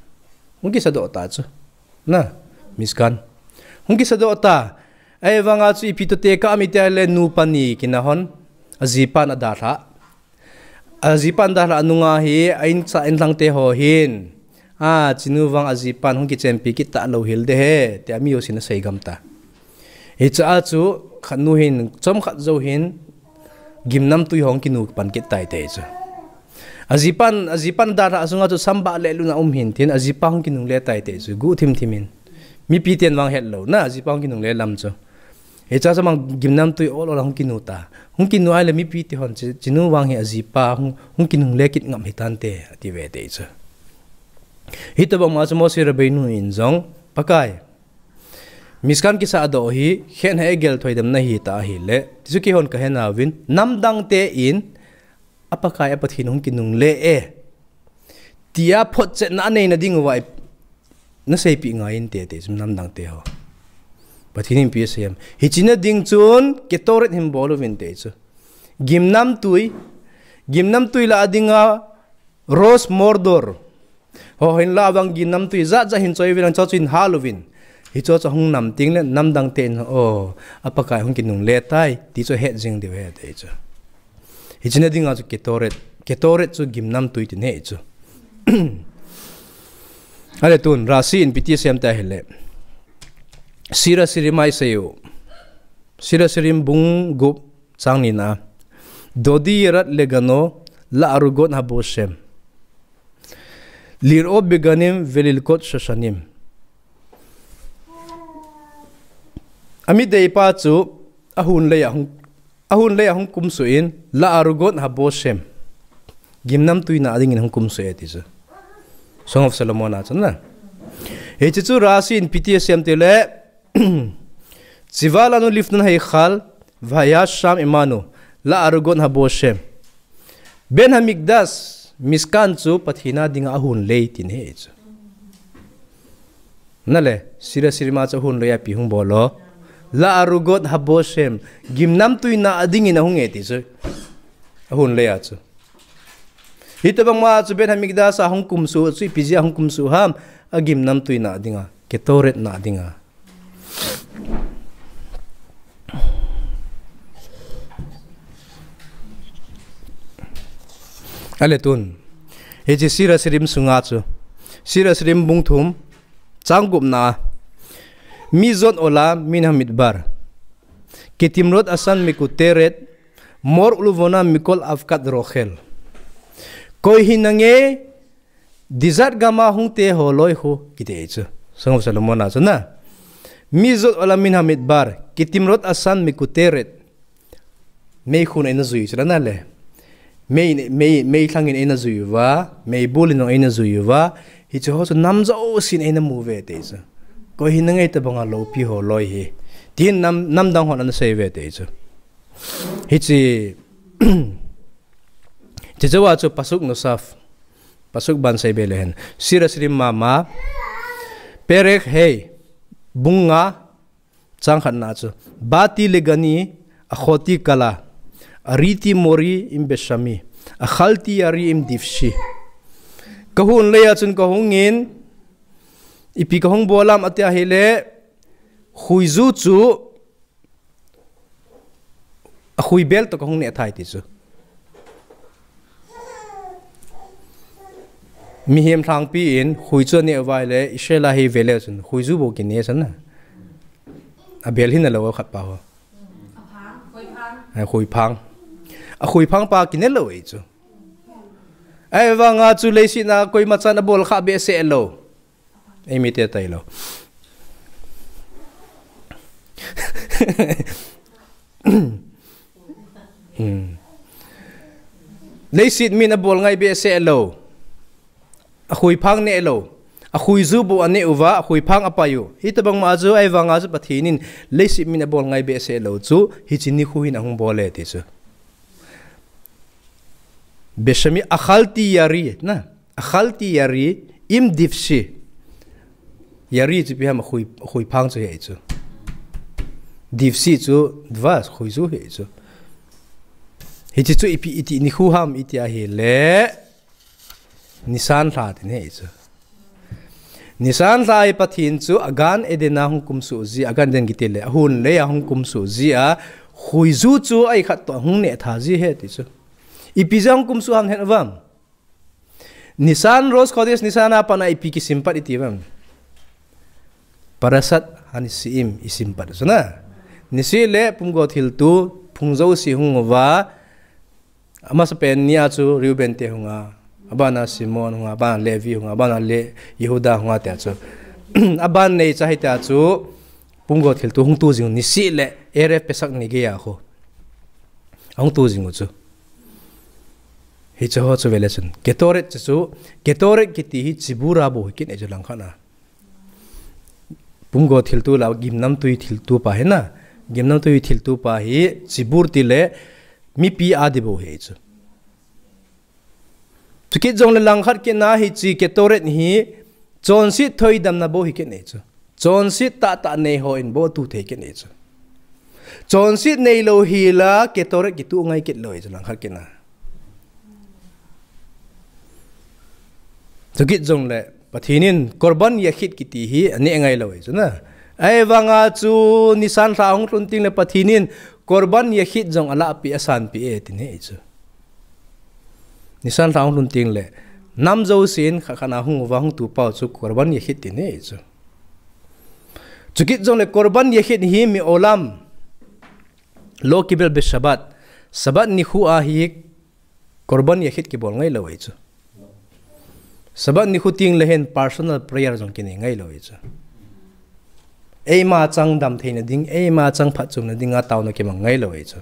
Hung kisah doh ta chu. Na, Mishkan. Hung kisah doh ta. Ahivanga chu ipi toh tekah ham iti ahile nupa ni kinah hon. Ajipan adalhah. Ajipan dalhah nunga hi, a insung a inlhang te ho hin. A, chinu vang ajipan hung kichenpi kit talou hel de he, tia mi jousen asei gam ta. Hiche a chu, khat nu hin, chomkhat jou hin, gimnamtui hung kinu pan kit tai te chu. Ajipan, ajipan dalhah sunga chu sambah le luna um hin tin, ajipa hung kinungle tai te chu, guh thim thim in. Mipi ten vang het lou, na, ajipa hung kinungle lam chu. Hiche a chu amang gimnamtui ol ol a hung kinu ta. Hung kinu ahile mipi te hon chu, chinu vang hi ajipa hung, hung kinungle kit ngam hitante, ati ve te chu. Hitobang ma chu Moshe Rabbeinu in jong, Pakai, Mishkan kisah doh hi, Chet HaEgel thoidamna ahi ta ahile, ti chu keihon kahe nauvin, namdang te in, a Pakai a Pathen hung kinungle e. Tia photchetna anei na ding uva i, naseipeh ngai inte, te chu namdang te ho. Pathen in ipi asei em. Hiche na ding chun, Ketoret hin bol uvin te chu. Gimnamtui, gimnamtui lah a dinga, Rosh Mordor. Ho hin lah a vang gimnamtui jat jat hin choi uvin lang chu chu hin hal uvin. Hichu chu hung nam teng le namdang te in, o, a Pakai hung kinungle tai, ti chu het jing diu ahi te chu. Hiche na dinga chu Ketoret, Ketoret chu gimnamtui tina ahi chu. Ale tun, Rashi in ipi ti asei em tia ahile. Shir HaShirim a isei u. Shir HaShirim bung gup chang ni na. Dodi yered legano la'arugot haboshem. Lir'o beganim velilkot shoshanim. Ami deipa chu ahun lei a hung Ahun lei a hung kumsuh in, La'arugot Haboshem. Gimnamtui na dingin hung kumsuh e ti chu. Song of Solomon a chun na. Hiche chu Rashi in ipi ti asei em ti le, Tziva lanu lifnun heichal, v'haya sham imanu, La'arugot Haboshem. Beit Hamikdash, Mishkan chu Pathen a dinga ahun lei tina ahi chu. Nale, Sira Sirim a chu ahun lei a ipi hung bol o. La'arugot Haboshem, gimnamtui na dingin ahung e ti chu. Ahun lei a chu. Hitobang ma chu Beit Hamikdash a hung kumsuh chu, ipi jeh a hung kumsuh ham, agimnamtui na dinga, Ketoret na dinga. Ale tun. Hiche Sira Sirim sunga chu. Sira Sirim bung thum, chang gupna. Mi zot ola min hamidbar. Kitimrot asan mikuteret. Mor ulvona mikol avkat rochel. Koi hinange, Desert gam a hung te ho loi khu, kiti chu. Song of Solomon a chu na. Mi zot ola min hamidbar, kitimrot asan mikuteret. Meikhun eina jui chu la na le. Mei, mei, meilhang in eina jui uva, meibul in jong eina jui uva. Hiche ho chu nam jousen eina mu uve ti chu. Koi hinange hitobanga loupi ho loi hi. Tin nam, namdang hon ana sei uve ti chu. Hiche, hiche jou a chu pasuk nosaf. Pasuk ban sei be le hen. Sira Sirim mama. Perek hei. Bung nga. Chang khatna chu. Bati legani, achoti kala. Ariti mori im beshami. Achalti yari im divshi. Kahun lei a chun kahung in. Ipi kahung bol am ati ahile. Khuiju chu. Akhui bel toh kahung neh thei ti chu. Mihem lhangpi in khui chu aneh uva ahile, Israel a hi veleu chun, khuiju bou kineh chu na. Abel hi nalou khat pa ho. Akhui phang. Akhui phang pa kineh lou e chu. Ahivanga chu leiset a koima chan abol kha behseh lou. Eimi te tailou. Hmm. Leiset min abol ngai behseh lou. Akhui phang neh lou. Akhuiju bou aneh uva, akhui phang apai u. Hitobang ma chu, ahivanga chu Pathen in leiset min abol ngai behseh lou chu, hiche nikho hin ahung bol e ti chu. Beshami achalti yari, na. Achalti yari im divshi. Yari chu ipi ham, akhui, akhui phang chu ahi chu. Divshi chu dvas, khuiju ahi chu. Hiche chu ipi iti nikho ham iti ahile. Nisan lha tina ahi chu. Nisan lha hi Pathen chu Gan Eden a hung kumsuh ji, Gan Eden kiti le, ahun lei a hung kumsuh ji a, khuiju chu ahi khat toh hung neh tha ji ahi ti chu. Ipi jeh a hung kumsuh ham hen uvam. Nisan, Rosh Khodesh Nisan a pat a ipi kisim pat iti uvam. Parashat Hanisiim isim pat u chu na. Nisi le pumgo thilto, phung jouse hung uva, amasapen ni a chu Reuben te hung a, abana Simon hung a, abana Levi hung a, abana le Yehuda hung a tia chu. Aban nei cha hitia chu, pumgo thilto hung tu jing u nisi le Erev Pesach ni geiya khu. Ahung tu jing u chu. Hiche ho chu vele chun. Ketoret chu, Ketoret kiti hi tzibur a bou hi kinei chu langkhat a. Pumgo thilto la, gimnamtui thilto pa hi na. Gimnamtui thilto pa hi, tzibur ti le, mipi a di bou hi chu. Chukit jong le langkhat kit na hiche Ketoret hi, chonset thoidamna bou hi kinei chu. Chonset tahtah nei hon bou tu thei kinei chu. Chonset neilou hi la, Ketoret kitu ngai kit lou hi chu langkhat kit na. Chukit jong le, Pathen in Korban Yachid kiti hi aneh ngai lou hi chu na. Ahivanga chu Nisan lha hung lhun teng le Pathen in Korban Yachid jong alahpeh, asanpeh e tina ahi chu. Nisan lha hung lhun teng le nam jousen khat khat a hung uva hung tu pau chu Korban Yachid tina ahi chu. Chukit jong le Korban Yachid hi mi olam lo kibel be Shabbat. Shabbat nikho a hi Korban Yachid kibol ngai lou hi chu. Shabbat nikho teng le hin personal prayer jong kinei ngai lou hi chu. Eima chang damtheina ding, eima chang phatchomna dinga taona kimang ngai lou hi chu.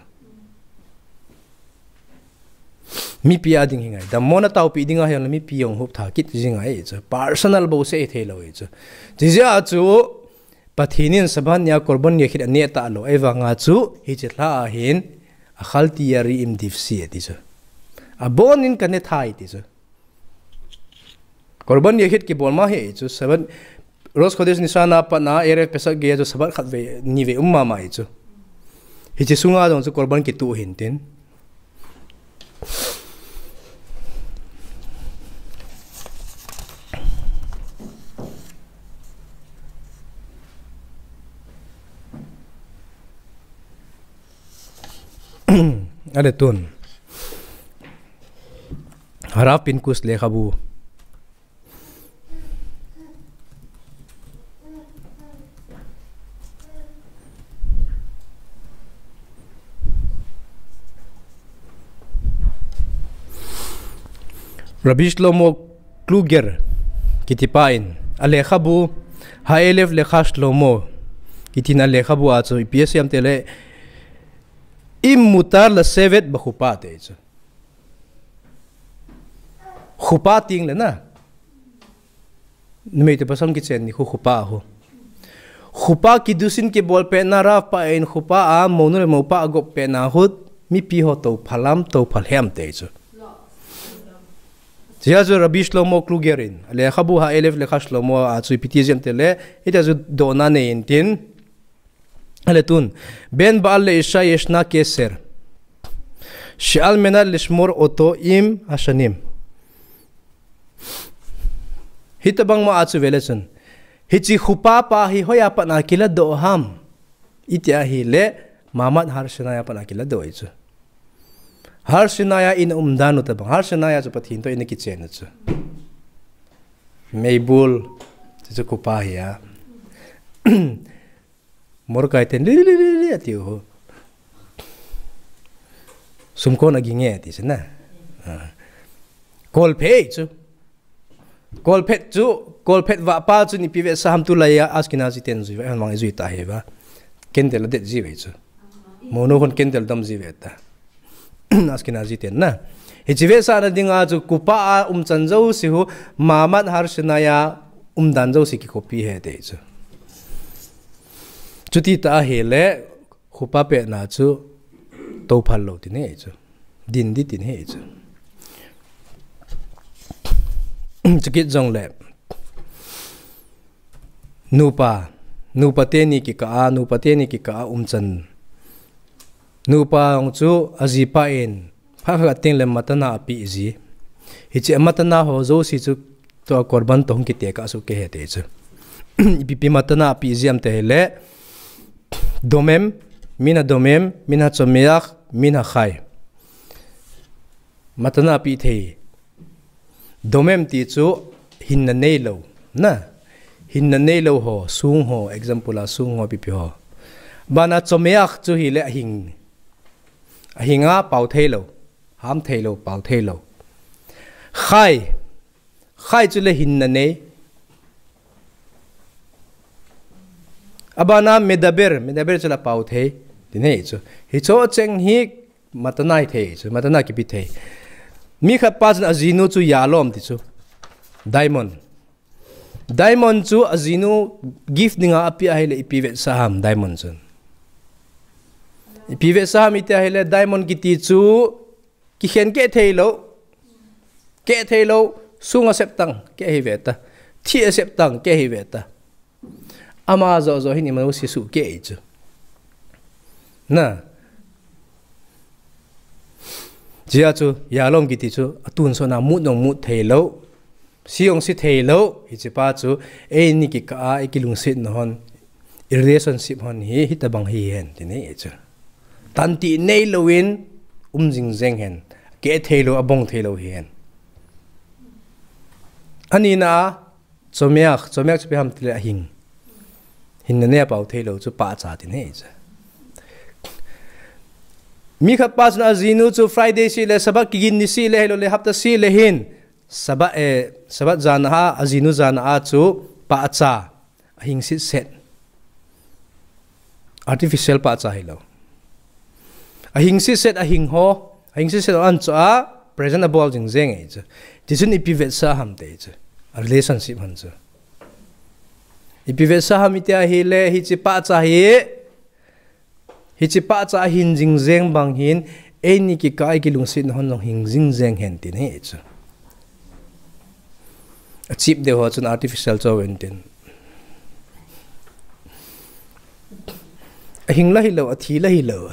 Mipi a ding hi ngai. Dammona taopi ding ahi le mipi jong hup tha kit ji ngai chu. Personal bouseh thei lou chu. Chijeh a chu Pathen in Sabbath nia korban neh khit aneh talou. Ahivanga chu hiche lha a hin a khalti a ri im dipsi ati chu. Abonin kaneh thei ti chu. Korban neh khit kibol ma hi chu Sabbath Rosh Khodesh Nisan a pat a Erev Pesach gei a chu Sabbath khat vei, ni vei um mama hi chu. Hiche sunga jong chu korban kituh hin tin. Ale tun. Harav Pinkus lekhabu. Rabbi Shlomo Kluger kitipa in a lekhabu Ha'elef Lecha Shlomo kitina lekhabu a chu ipi asei em tile, Im mutar leshevet bechuppah te chu. Chuppah ting le na. Numei te pasal kichen ni khu chuppah khu. Chuppah kiddushin kibol pet na Rav pa in chuppah a mounu le moupa agop pet na khu mipi ho tou phal am, tou phal hem te chu. Chijeh a chu Rabbi Shlomo Kluger in a lekhabu Ha'elef Lecha Shlomo a chu ipi ti asei em tile, hitia chu dohna nei in tin. Ale tun, Ben Ba'al Le'isha Yeshna Keser, She'al Menat Lishmor Oto Im Hashanim. Hitobang ma a chu vele chun. Hiche chuppah pa hi hoiya pat a kiladoh ham. Iti ahile, Ma'amad Har Sinai a pat a kiladoh ahi chu. Har Sinai a in umdan u tobang. Har Sinai a chu Pathen toh in kichen u chu. Meibul, chu chu chuppah hi a. Mordecai ten li, li, li, li, li, ati u. Sumkon aginge ati chu na. Ah. Kolphe chu. Kolphet chu, kolphet vahpa chu ipi vetsah ham tulai a Ashkenazi ten jui uva, han vang jui ta hi uva. Candle adet ji uve chu. Mounu hon candle dom ji uve ta. Ashkenazi ten na. Hiche vetsahna dinga chu chuppah a umchan jouse hi Ma'amad Har Sinai a umdan jouse kicopy ahi te chu. Chuti ta ahile chuppah pehna chu tou phal lou tin ahi chu. Din di tin ahi chu. Chukit jongle. Nupa, nupa teni kikah a, nupa teni kikah a umchan. Nupa jong chu ajipa in, phat khat teng le matana apeh ji. Hiche matana ho jouse chu tua korban toh hung kitekah soh kei ahi te chu. Ipi ipi matana apeh ji em tile, domem, min hadomem, min hatsomeach, min hachai. Matana apeh thei. Domem ti chu hinna neilou. Na. Hinna neilou ho, sung ho, example a sung ho ipi ipi ho. Bana tsomeach chu hile ahing. Ahing a pao theilou. Ham theilou, pao theilou. Chai. Chai chu le hinna nei. Abana medaber, medaber chu le pao thei. Ti nei chu. Hicho cheng hi Matana ahi thei chu, matana kipe thei. Mi khat pa chun ajinu chu yalom ti chu. Diamond. Diamond chu ajinu gift dinga apeh ahile ipi vetsah ham diamond chun. Ipi vetsah ham iti ahile diamond kiti chu kikhen keh theilou. Keh theilou, sung asep tang, keh ahi ve ta. Thi asep tang, keh ahi ve ta. Ama joh joh hin ima jouse suh keh ahi chu. Na. Chea chu, yalom kiti chu, atonsot na mut jong mut theilou. Se jong se theilou. Hiche pa chu, eini kikah a, ikilungsetna hon, i relationship hon hi, hitobang hihen, ti nei chu. Tantih neilouvin, um jing jeng hen. Keh theilou, abong theilou hihen. Anina a, Tsomeach, tsomeach chu ipi ham tile ahing. Hinna nei a pao theilou chu pahcha ti nei chu. Mi khat pa chun ajinu chu Friday seh le, Sabbath kigin ni seh le, hilou le hapta seh le hin. Sabbath, eh, Sabbath jan a, ajinu jan a chu pahcha. Ahing sitset. Artificial pahcha hilou. Ahing sitset ahing ho. Ahing sitset ho ancho a present abol jing jeng e chu. Tichun ipi vetsah ham te chu. A relationship hon chu. Ipi vetsah ham iti ahile hiche pahcha hi. Hiche pahcha ahin jing jeng bang hin, eini kikah a kilungsetna hon jong hing jing jeng hen tin ahi chu. Achip deu ho chun artificial cho ven tin. Ahing la hilou, athi la hilou.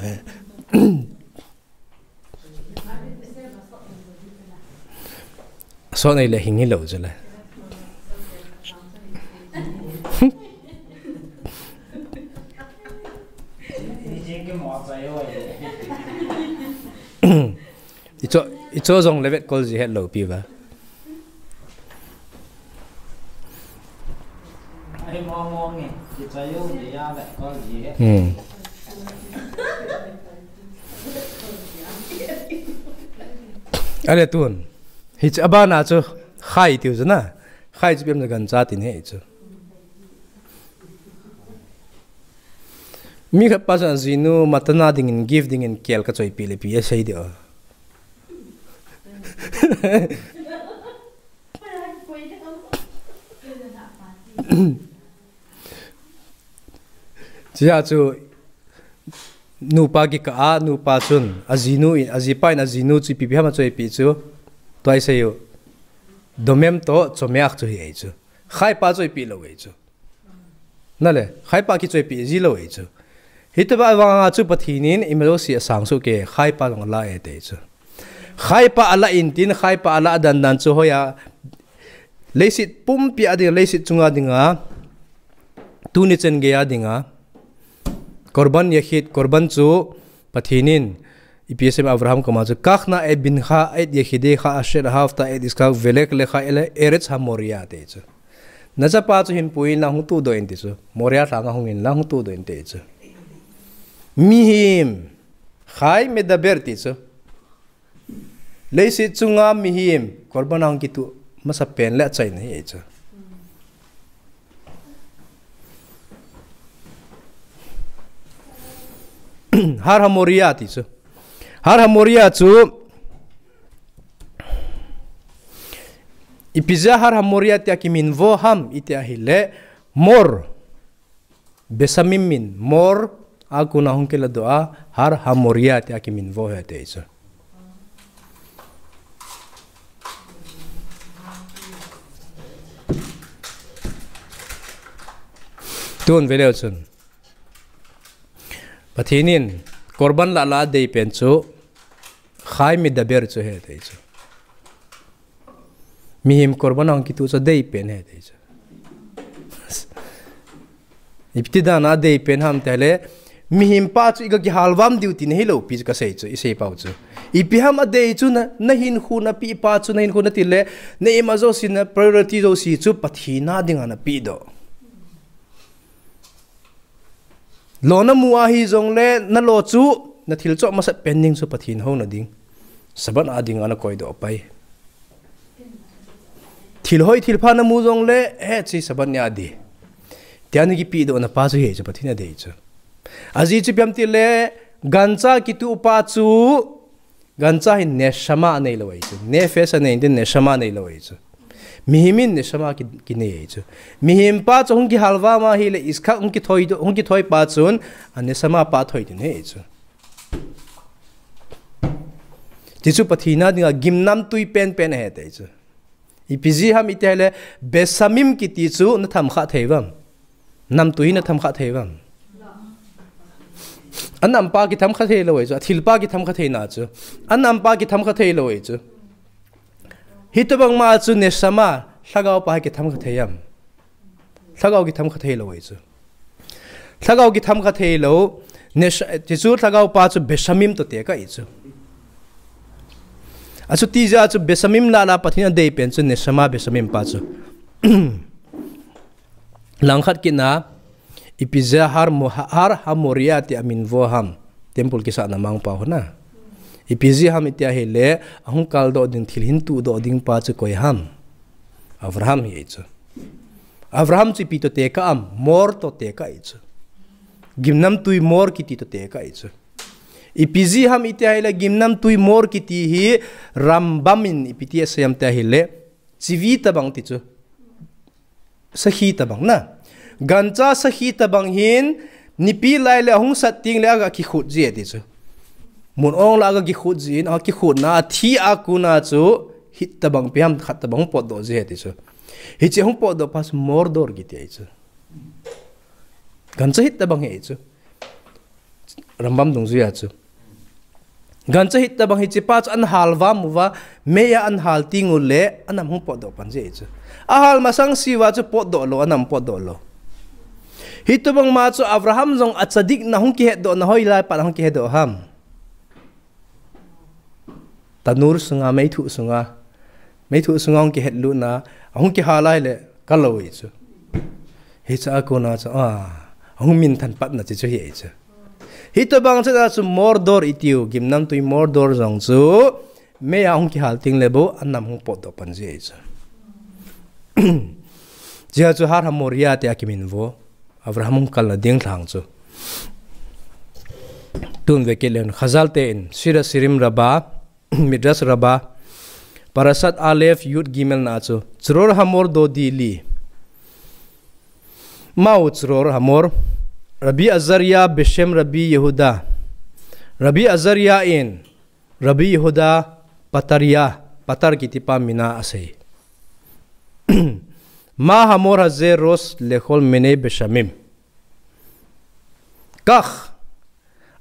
Asot nei le hing hilou chu le. Icho, icho jong le vetkol ji hetlou pi va. Hmm. Ale tun. Hiche abana chu khai tiu chu na. Khai chu ipi ham le gancha tin ahi chu. Mi khat pa chun ajinu matana dingin, gift dingin kel kachoipeh le ipi asei diu. Chea chu nupa kikah a, nupa chun ajinu in, ajipa in ajinu chu ipi ipi ham achoipeh chu. Tua isei u. Domem toh chomeak chu hi ahi chu. Khaipa choipeh lou ahi chu. Nale, khaipa kichoipeh ji lou ahi chu. Hitobang vanga chu Pathen in ima jouse asang soh kei, khaipa jong ala e ti chu. Khaipa ala in tin, khaipa ala dan dan chu hoiya. Leiset pumpi a ding, leiset chunga dinga. Tuni chan geiya dinga. Korban yachid, korban chu Pathen in, ipi asei em Abraham koma chu, קח נא את בנך, את יחידך אשר אהבת, את יצחק, ולך לך אל ארץ המוריה, ti chu. Nachapa chu hinpui inlang hung tuhdoh in ti chu. Moria lhanga hung inlang hung tuhdoh in ti chu. Mihem, חי מדבר ti chu. Leiset chunga mihem, korban a hung kituh masapen le achaina ahi chu. Har HaMoria ti chu. Har HaMoria chu, ipi jeh a Har HaMoria tia kiminvo ham iti ahile, Mor, Besamim in Mor a kona hung kiladoh a, Har HaMoria tia kiminvo ahi ti chu. Tun veleu chun. Pathen in korban lah lah a adeipen chu, חי מדבר chu ahi ti chu. Mihem korban a hung kituh chu adeipen ahi ti chu. Ipi ti dan a adeipen ham ti le, mihempa chu iga kihalvam diu tina hilou pi chu kasei chu, isei pau chu. Ipi ham adei chu na, nahinkho napeh pa chu, nahinkho nati le, na ima jouse na priority jouse chu Pathen a dinga napeh doh. Lo namu ahi jongle, nalo chu, nathil choh masat pen ding chu Pathen houna ding. Sabbath a dinga nakoidoh pai. Thil hoi thil pha namu jongle, hiche Sabbath ni a ding. Tia nakipehdoh napa chu hiche Pathen adei chu. Ajeh chu ipi ham ti le, gancha kituh pa chu, gancha hin neshama anei lou ahi chu. Nefesh anei in tin neshama anei lou ahi chu. Mihem in neshama ki, kinei ahi chu. Mihempa chu hung kihalvam ahile Yitzchak hung kithoi, hung kithoi pa chun, a neshama pa thoi ding ahi chu. Ti chu Pathen a dinga gimnamtui penpen ahi ti chu. Ipi jeh ham iti ahile, Besamim kiti chu nathemkhat thei uvam. Namtui hi nathemkhat thei uvam. Anampa kithemkhat thei lou ahi chu, athilpa kithemkhat theina chu. Anampa kithemkhat thei lou ahi chu. Hitobang ma chu neshama, lhagao pa hi kithemkhat thei am. Lhagao kithemkhat thei lou ahi chu. Lhagao kithemkhat thei lou, nesh-, ti chu lhagao pa chu Besamim toh tekah ahi chu. Achuti jeh a chu Besamim lah lah a Pathen adeipen chu neshama Besamim pa chu. Langkhat kit na, ipi jeh a Har Mo-, Har HaMoria tia aminvo ham, temple kisahna mangpa hon a. Ipi jeh ham iti ahile, ahung kaldoh ding thil hin tuhdoh ding pa chu koi ham. Abraham hi ahi chu. Abraham chu ipi toh tekah am, Mor toh tekah ahi chu. Gimnamtui Mor kiti toh tekah ahi chu. Ipi jeh ham iti ahile gimnamtui mor kiti hi Rambam in ipi ti asei ham iti ahile, chivi tabang ti chu. Sakhi tabang na. Gancha sakhi tabang hin, nipi lai le ahung sat teng le aga kikhut ji e ti chu. Mun ong la aga kikhut jin, aga kikhutna, athi a kona chu, hit tabang pi ham khat tabang hung potdoh ji e ti chu. Hiche hung potdoh pa chu mordor kiti ahi chu. Gancha hit tabang hi ahi chu. Rambam dungjuia chu. Gancha hit tabang hiche pa chu an hal vam uva, mei a an hal teng u le, anam hung potdoh pan ji ahi chu. Ahal masang seh uva chu potdoh lou, anam potdoh lou. Hitobang ma chu Abraham jong a tzadik na hung kihetdoh na hoilai pat hung kihedoh ham. Tanur sunga, meithu sunga, meithu sunga hung kihetlutna, ahung kihal lai le, kalou ahi chu. Hiche a kona chu, a, ahung minthan patna chu chu hi ahi chu. Hitobang chu a chu mordor itiu, gimnamtui mordor jong chu, mei a hung kihal teng le bou, anam hung potdoh pan ji ahi chu. Chea chu Har Hamoria tia kiminvo. Abraham hung kalna ding lhang chu. Tun vekit leu Khazal te in, Sira Sirim Raba, Midrash Raba, Parashat Alef Yud Gimel na chu, Tzror Hamor Dodi Li. Mau Tzror Hamor, Rabbi Azaria Beshem Rabbi Yehuda. Rabbi Azaria in, Rabbi Yehuda Pataria, Patar kiti pa mina asei. Ma hamor haze rosh lekol minei beshamim. Kach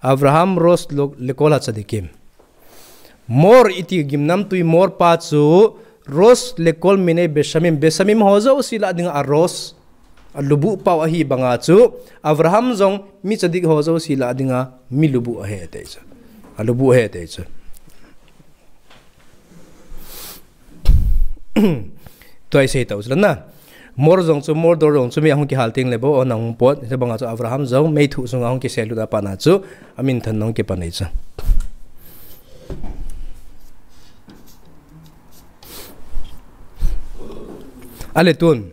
Avraham rosh lo-, lekol hatzadikim. Mor iti gimnamtui mor pa chu rosh lekol minei beshamim. Beshamim ho jouse lah dinga a rosh, a lubuh pau ahi banga chu Avraham jong mi tzadik ho jouse lah dinga mi lubuh ahi ati chu. A lubuh ahi ati chu. Tua isei tau chu la na. Mor jong chu, mordor jong chu mi ahung kihal teng le bou, ana hung pot. Hibanga chu Avraham jong meithu sunga hung kiselut a pat na chu, aminthan na hung kipan ahi chu. Ale tun.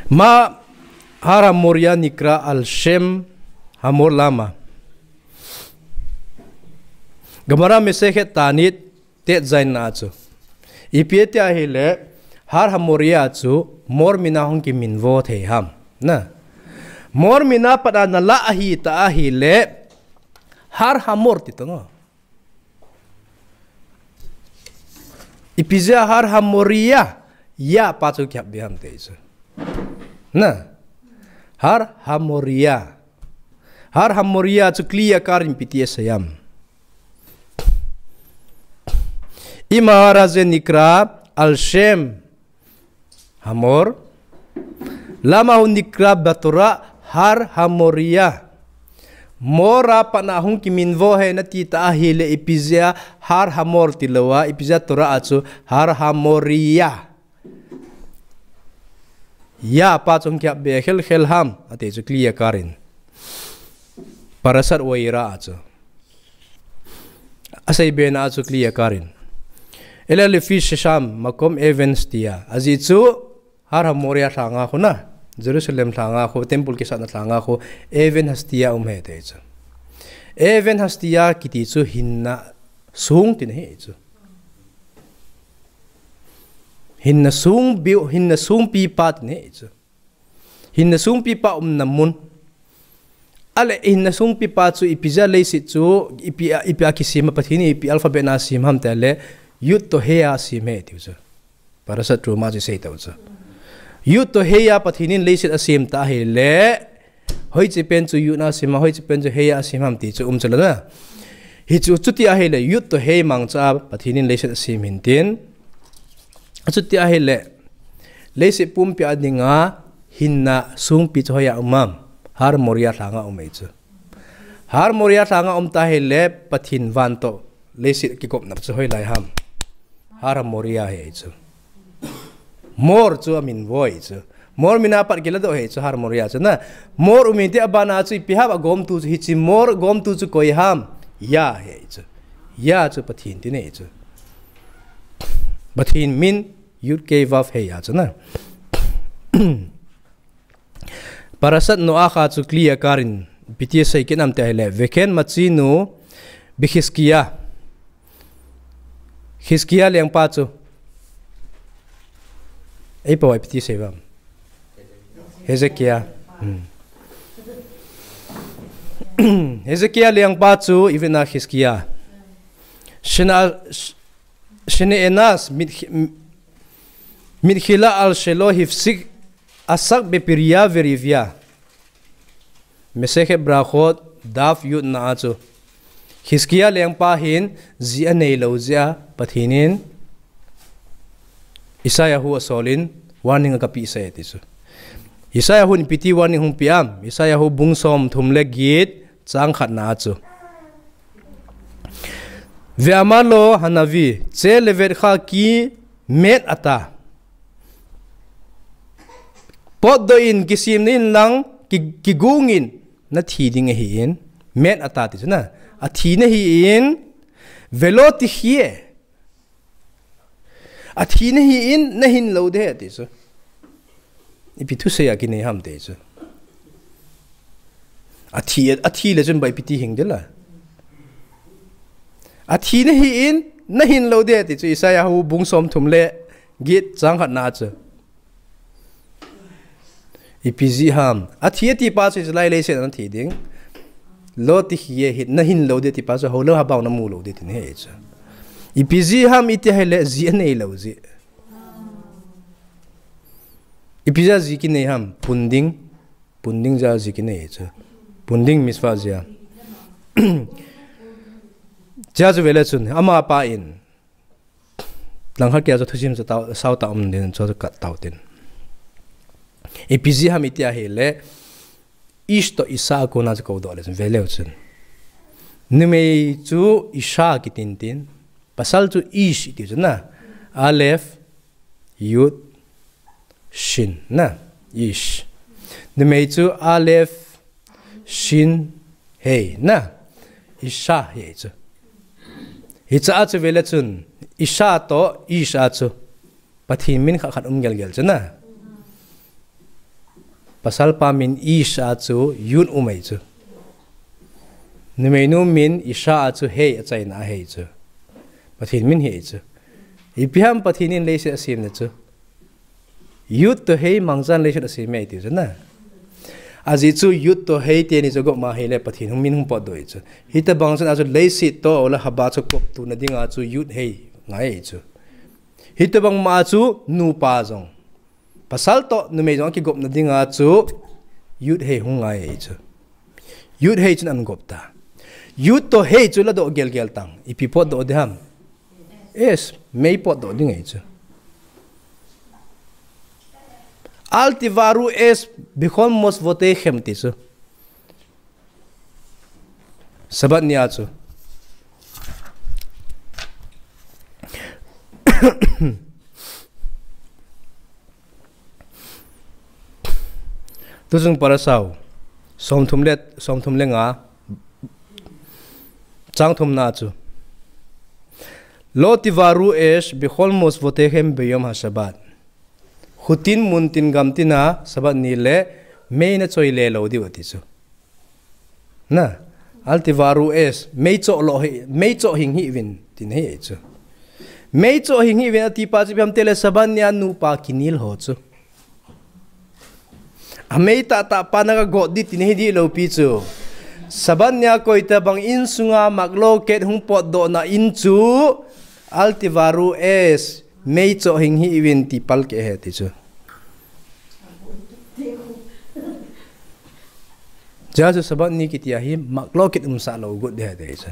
Ma Har Hamoria nikra al shem hamor lama. Gemara Masechet Ta'anit tet zain na chu. Ipi ati ahile, Har Hamoria chu mor mina hung kiminvo thei ham. Na. Mor mina pat a na lah ahi ta ahile, Har Hamor ti tong o. Ipi jeh a Har Hamoria, ya pa chu kiap be ham te chu. Na. Har Hamoria. Har Hamoria chu Kli Yakar in ipi ti asei ham. Imahar haze nikra al shem hamor. Lama hu nikra baTorah Har Hamoria. Mor a pat na hung kiminvo ahi nati ta ahile ipi jeh a Har Hamor tilou a, ipi jeh a Torah a chu Har Hamoria. Ya pa chu hung kiap be khel khel ham, ati chu Kli Yakar in. Parashat Vayera a chu. Asei be na a chu Kli Yakar in. Ela lefi shesham makom even stia. Ajeh chu Har Hamoria lhanga khu na. Jerusalem lhanga khu, temple kisatna lhanga khu, even hastia um ahi ati chu. Even hastia kiti chu hinna sung tina ahi chu. Hinna sung biu, hinna sungpi pa tina ahi chu. Hinna sungpi pa umna mun. Ale hinna sungpi pa chu ipi jeh a leiset chu ipi a, ipi a kisem a Pathen in ipi alphabet na asem ham tile Yud to He a asem ahi tiu chu. Parashat Teruma chu isei tau chu. Yud to He a Pathen in leiset asem ta ahile, hoiche pen chu Yud na asem a, hoiche pen chu He a asem ham ti chu um chu la na. Hichu chuti ahile, Yud to He mangcha a Pathen in leiset asem hin tin. Chuti ahile, leiset pumpi a dinga hinna sungpi chu hoiya um ham, Har Moria lhanga um ahi chu. Har Moria lhanga um ta ahile, Pathen van to leiset kikopna chu hoilai ham. Har Hamoria ahi chu. Mor chu amin vo ahi chu. Mor mina pat kiladoh ahi chu Har Hamoria chu na. Mor um inte abana chu ipi ham agomtu chu hiche mor gomtu chu koi ham. Ya ahi chu. Ya chu Pathen tina ahi chu. Pathen min Yud Kei Vav Hei a chu na. Parashat Noah a chu clear karin ipi ti sei kit em ti ahile, Vekhen machinu Bihizkiah. Hizkiah lengpa chu. Ei pawai ipi ti sei vam. Hezekiah. Hmm. Hezekiah lengpa chu i vena Hizkiah. Shina, Sh-, Shineenas mit-, mitchila al shelo hifsik asak bepiriya verivya. Masechet Berachot daf yud na a chu. Hizkiah lengpa hin ji anei lou jeh a Pathen in Isaiah hu asolin warning akapeh sai ti chu. Isaiah hun ipi ti warning hung pe am. Isaiah hu bung som thum le get chang khat na a chu. Ve'amar lo hanavi, che levetcha ki met ata. Potdoh in, kisim in lang, ki, kigong in, nathi ding ahi in, met ata ti chu na. Athi nahi in, velo tichye. Athi nahi in, nahin lou ding ahi ti chu. Ipi thusei a kinei ham ti chu. Athi, athi le chun bai ipi ti hing ding la. Athi nahi in, nahin lou ding ahi ti chu. Isaiah hu bung som thum le get chang khat na chu. Ipi jeh ham. Athi ati pa chu Israel leiset a nathi ding. Lo tichye hi nahin lou ding ati pa chu hou lou habang namu lou ding ti ahi chu. Ipi jeh ham iti ahile ji anei lou jeh. Ipi jeh a ji kinei ham. Punding. Punding jeh a ji kinei chu. Punding mitzvah jeh a. Chea chu vele chun. Amapa in. Langkhat kia chu thusim chu tao, sao tao um din chu kat tao tin. Ipi jeh ham iti ahile, ish toh isha a kona chu koudoh le chun, veleu chun. Numei chu isha kitin tin, pasal chu ish iti chu na, aleph, yud, shin, na, ish. Numei chu aleph, shin, hei, na, isha, hei chu. Hicha a chu vele chun, isha toh, ish a chu. Pathen min khat khat um gelgel chu na. Pasal pa min ish a chu, yud um ahi chu. Numeinu min isha a chu, hei achaina a hei chu. Pathen min hei chu. Ipi ham Pathen in leiset asem na chu. Yud toh hei mangchan leiset asem e ti chu na. Ajeh chu yud toh hei teni chu gop ma ahile Pathen hung min hung potdoh e chu. Hitobang chun a chu leiset toh le haba chu koptuna dinga chu yud hei ngai e chu. Hitobang ma chu nupa jong. Pasal toh numei jong kigopna dinga chu yud hei hung ngai e chu. Yud hei chun an gop ta. Yud toh hei chu ladoh gelgel tang. Ipi potdoh ding ham. Esh, mei potdoh ding ahi chu. Al tivaru esh bechol mosvotechem ti chu. Sabbath ni a chu. Tuchung parasha u. Somthum le, somthum le nga. Chang thumna chu. Lo tivaru esh bechol mosvotechem beyom hashabbat. Khutin, muntin, gamtin a, Sabbath ni le mei nachoi le lou diu ati chu. Na, al tivaru esh, mei choh lo hi, mei choh hing hih uvin, tin ahi chu. Mei choh hing hih uvin ati pa chu ipi ham tile Sabbath ni a nupa kinel ho chu. Amei tahtah pa na kagot ding tin ahi dih lou pi chu. Sabbath ni a koitobang insunga machloket hung potdohna in chu, al tivaru esh, mei choh hing hih uvin ti palkeh ahi ti chu. Chea chu Sabbath ni kiti a hi machloket umsah lou got ding ahi ti chu.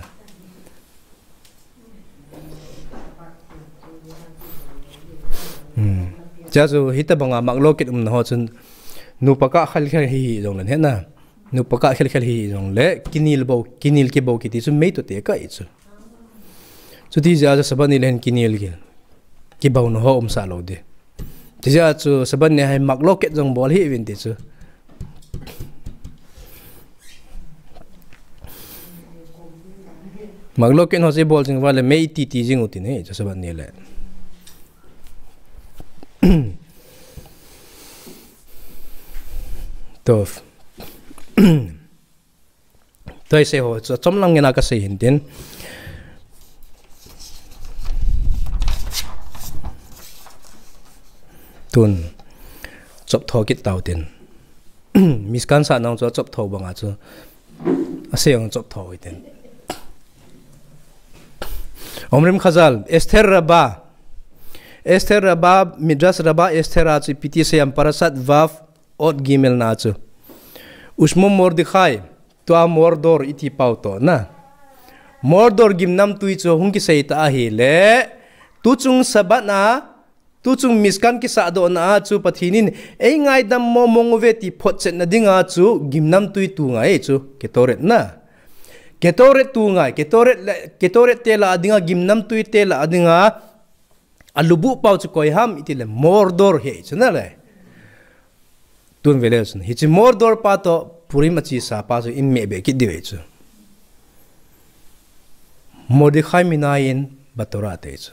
Hmm. Chea chu hitobanga machloket umna ho chun nupa kah khelkhel hi jongle, hena. Nupa kah khelkhel hi jongle kinel bou, kinel kibou kiti chu mei toh tekah ahi chu. Chuti jeh a chu Sabbath ni le hin kinel kibou, kibouna ho umsah lou ding. Ti jeh a chu Sabbath ni a hi machloket jong bol hih uvin ti chu. Machloket ho chu ibol jing uva le mei titi jing u tin ahi chu Sabbath ni le. Toh. Tua isei ho chu chomlam ngen a kasei hin tin. Tun chop tho kit tau tin. Mishkan sa nang chu chop tho banga chu. Asei ang chop tho itin. Omrim Khazal, Esther Rabba. Esther Rabba, Midrash Rabba, Esther a chu ipi ti seiyam Parashat Vav, Ot Gimel na chu. Ushmo Mordekhai, tua Mordor iti pau toh na. Mordor gimnamtui chu hung kisei ta ahile. Tuchung Sabbath na, tuchung Mishkan kisahdohna a chu Pathen in, ei ngaidam mo mong uve ti photchetna dinga chu gimnamtui tu ngai chu, Ketoret na. Ketoret tu ngai, Ketoret le, Ketoret te lah a dinga, gimnamtui te lah a dinga, alubuh pau chu koi ham iti le, Mordor hi chu na le. Tun vele chun. Hiche Mordor pa toh Purim achesa pa chu in meh be kit diu ahi chu. Mordekhai min a in ba Torah te chu.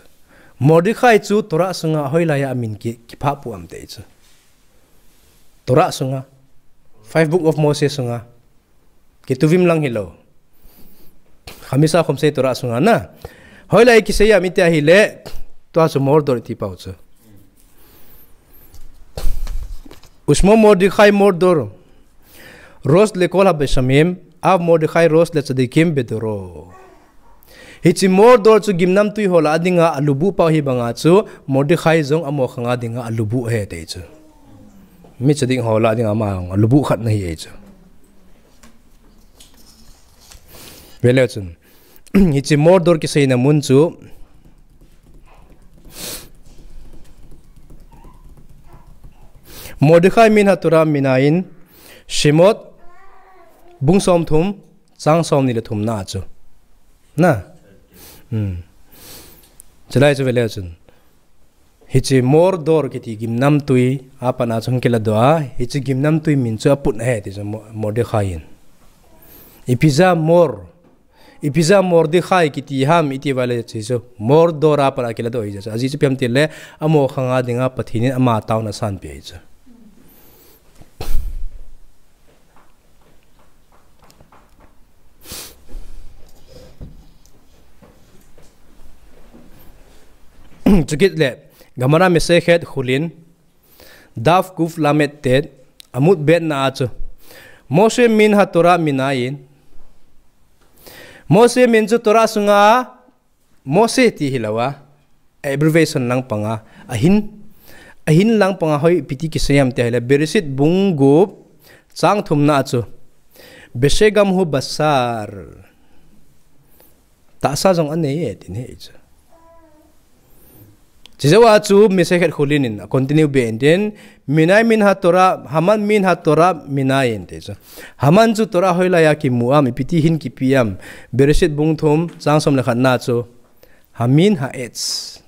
Mordekhai chu Torah sunga hoilai a amin ki, kiphah pu am te chu. Torah sunga. Five Book of Moses sunga. Ketuvim lang hilou. Khamisa Chomshei Torah sunga na. Hoilai kisei am iti ahile. Tua chu Mordor iti pau chu. Ushmo Mordekhai Mordor. Rosh lekol habeshamim. Av Mordekhai Rosh letzadikim bedoro. Hiche Mordor chu gimnamtui ho lah a dinga alubuh pau hi banga chu Mordekhai jong amaho khang a dinga alubuh ahi te chu. Mi tzadik ho lah a dinga ama alubuh khat na hi ahi chu. Vele chun. Hiche Mordor kiseina mun chu Mordekhai min haTorah min a in Shemot bung somthum chang somni le thum na chu. Na. Hmm. Chulai chu vele chun. Hiche Mordor kiti gimnamtui a pat a chu hung kiladoh a, hiche gimnamtui min chu aput ahi ti chu Mo-, Mordekhai in. Ipi jeh a Mor, ipi jeh a Mordekhai kiti ham iti vale chu chu Mordor a pat a kiladoh ahi chu. Ajeh chu ipi ham tile amaho khang a dinga Pathen in ama taona asan pe ahi chu. Chukit le, Gemara Masechet Chulin, Daf Kuf Lamed Tet, Amud Bet na a chu. Moshe min haTorah min a in. Moshe min chu Torah sunga Moshe ti hilou a, abbreviation lang panga, ahin, ahin lang panga hoi ipi ti kisei am ti ahile, Bereshit bung gup, chang thum na a chu. Beshe gam hu basar. Tahsa jong anei e, tin ahi chu. Chujou a chu Masechet Chulin in, a continue be in tin, Min a in min haTorah, Haman min haTorah min a in ti chu. Haman chu Torah hoilai a kimu am, ipi ti hin kipe am, Bereshit bung thum, chang som le khat na chu. Hamin ha'etz.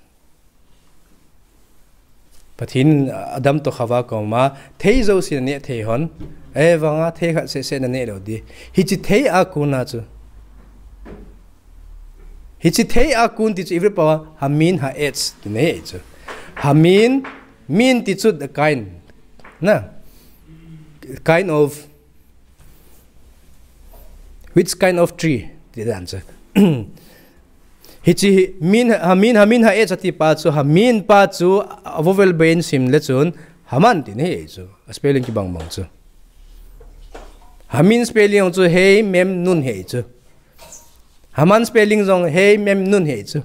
Pathen in Adam toh Chava koma, thei jouse naneh thei hon. Ahivanga thei khat seh seh naneh lou ding. Hiche thei a kona chu. Hiche thei a kon ti chu Hebrew pao a, hamin ha'etz ti ahi chu. Hamin, min ti chu the kind. Na. Kind of, which kind of tree? Ti dan chu. Hiche hi, min, hamin, hamin ha'etz ati pa chu, hamin pa chu, a vowel bei in sim le chun, Haman ti ahi chu. A spelling kibang bang chu. Hamin spelling chu, He, Mem, Nun ahi chu. Haman spelling jong He, Mem, Nun ahi chu.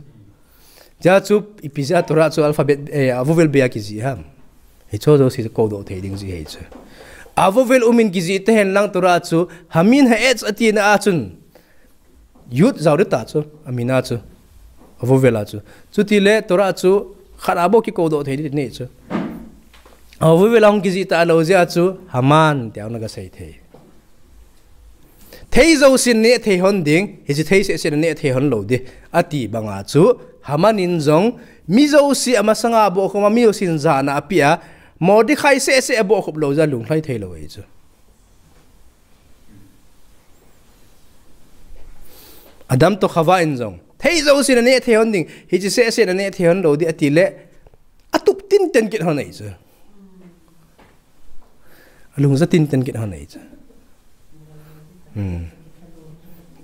Hijeh chun, ipi jeh a Torah chu alphabet, eh, a vowel bei a kijih ham. Hiche jouse chu kodoh thei ding jeh ahi chu. A vowel um in kijih tahen lang Torah chu, hamin ha'etz ati na a chun. Yud jao ding ta chu, amin a chu. A vowel a chu. Chuti le Torah chu, khat a bou kikodoh thei ding ahi chu. A vowel a hung kijih talou jeh a chu, Haman, tia na kasei thei. Thei jousen neh thei hon ding, hiche thei seh seh neh thei hon lou ding, ati banga chu, Haman in jong, mi jouse amasanga abohkhum a, mi jousen jana apeh a, Mordekhai seh seh abohkhup lou jeh a lunglhai thei lou ahi chu. Adam toh Chava in jong, thei jousen neh thei hon ding, hiche seh seh neh thei hon lou ding, ati le, atup tin ten kit hon ei chu. Alung ja tin ten kit hon ei chu. Hmm.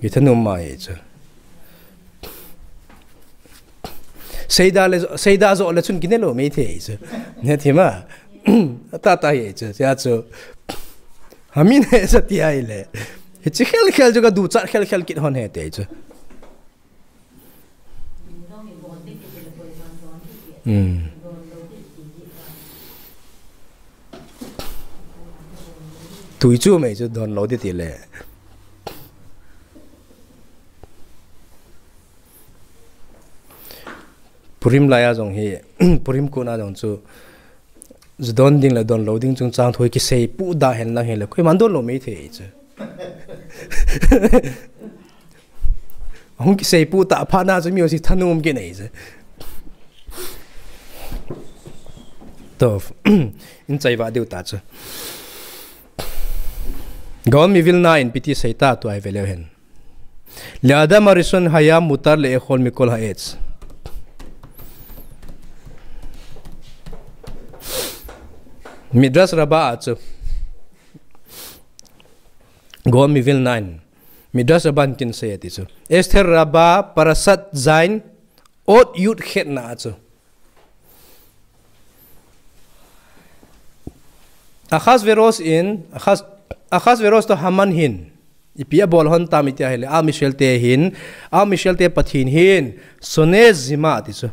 Kithanum ma ei chu. Seida le, seida jo le chun kine lo mei thei chu. Ne thima. Ta ta ei chu. Sia chu. Hamin he sa ti ai le. Hichi khel khel chu ka du chat khel khel kit hon he te chu. Hmm. Tui chu mei chu don lo ti ti le. Purim lai a jong hi, Purim kun a jong chu, ju don ding le don lo ding chungchang thu kisei pu da hen lang hi le, koiman don lo mei thei chu. Hung kisei pu ta pha na chu mi o si thanum kit nei chu. To, in chai va diu ta chu. Gaon Mivilna in piti sei ta tu ai ve leu hen. Le'adam harishon haya mutar le'echol mikol ha'etz. Midrash Rabbah a chu. Gaon Mivilna in. Midrash Rabbah in kin sei ati chu. Esther Rabbah parashat zayin ot yud chet na a chu. Ahashverosh in, Ahash-, Ahashverosh to Haman hin. Ipi abol hon tam iti ahile, Am Israel te hin, Am Israel te Pathen hin, shone zima ati chu.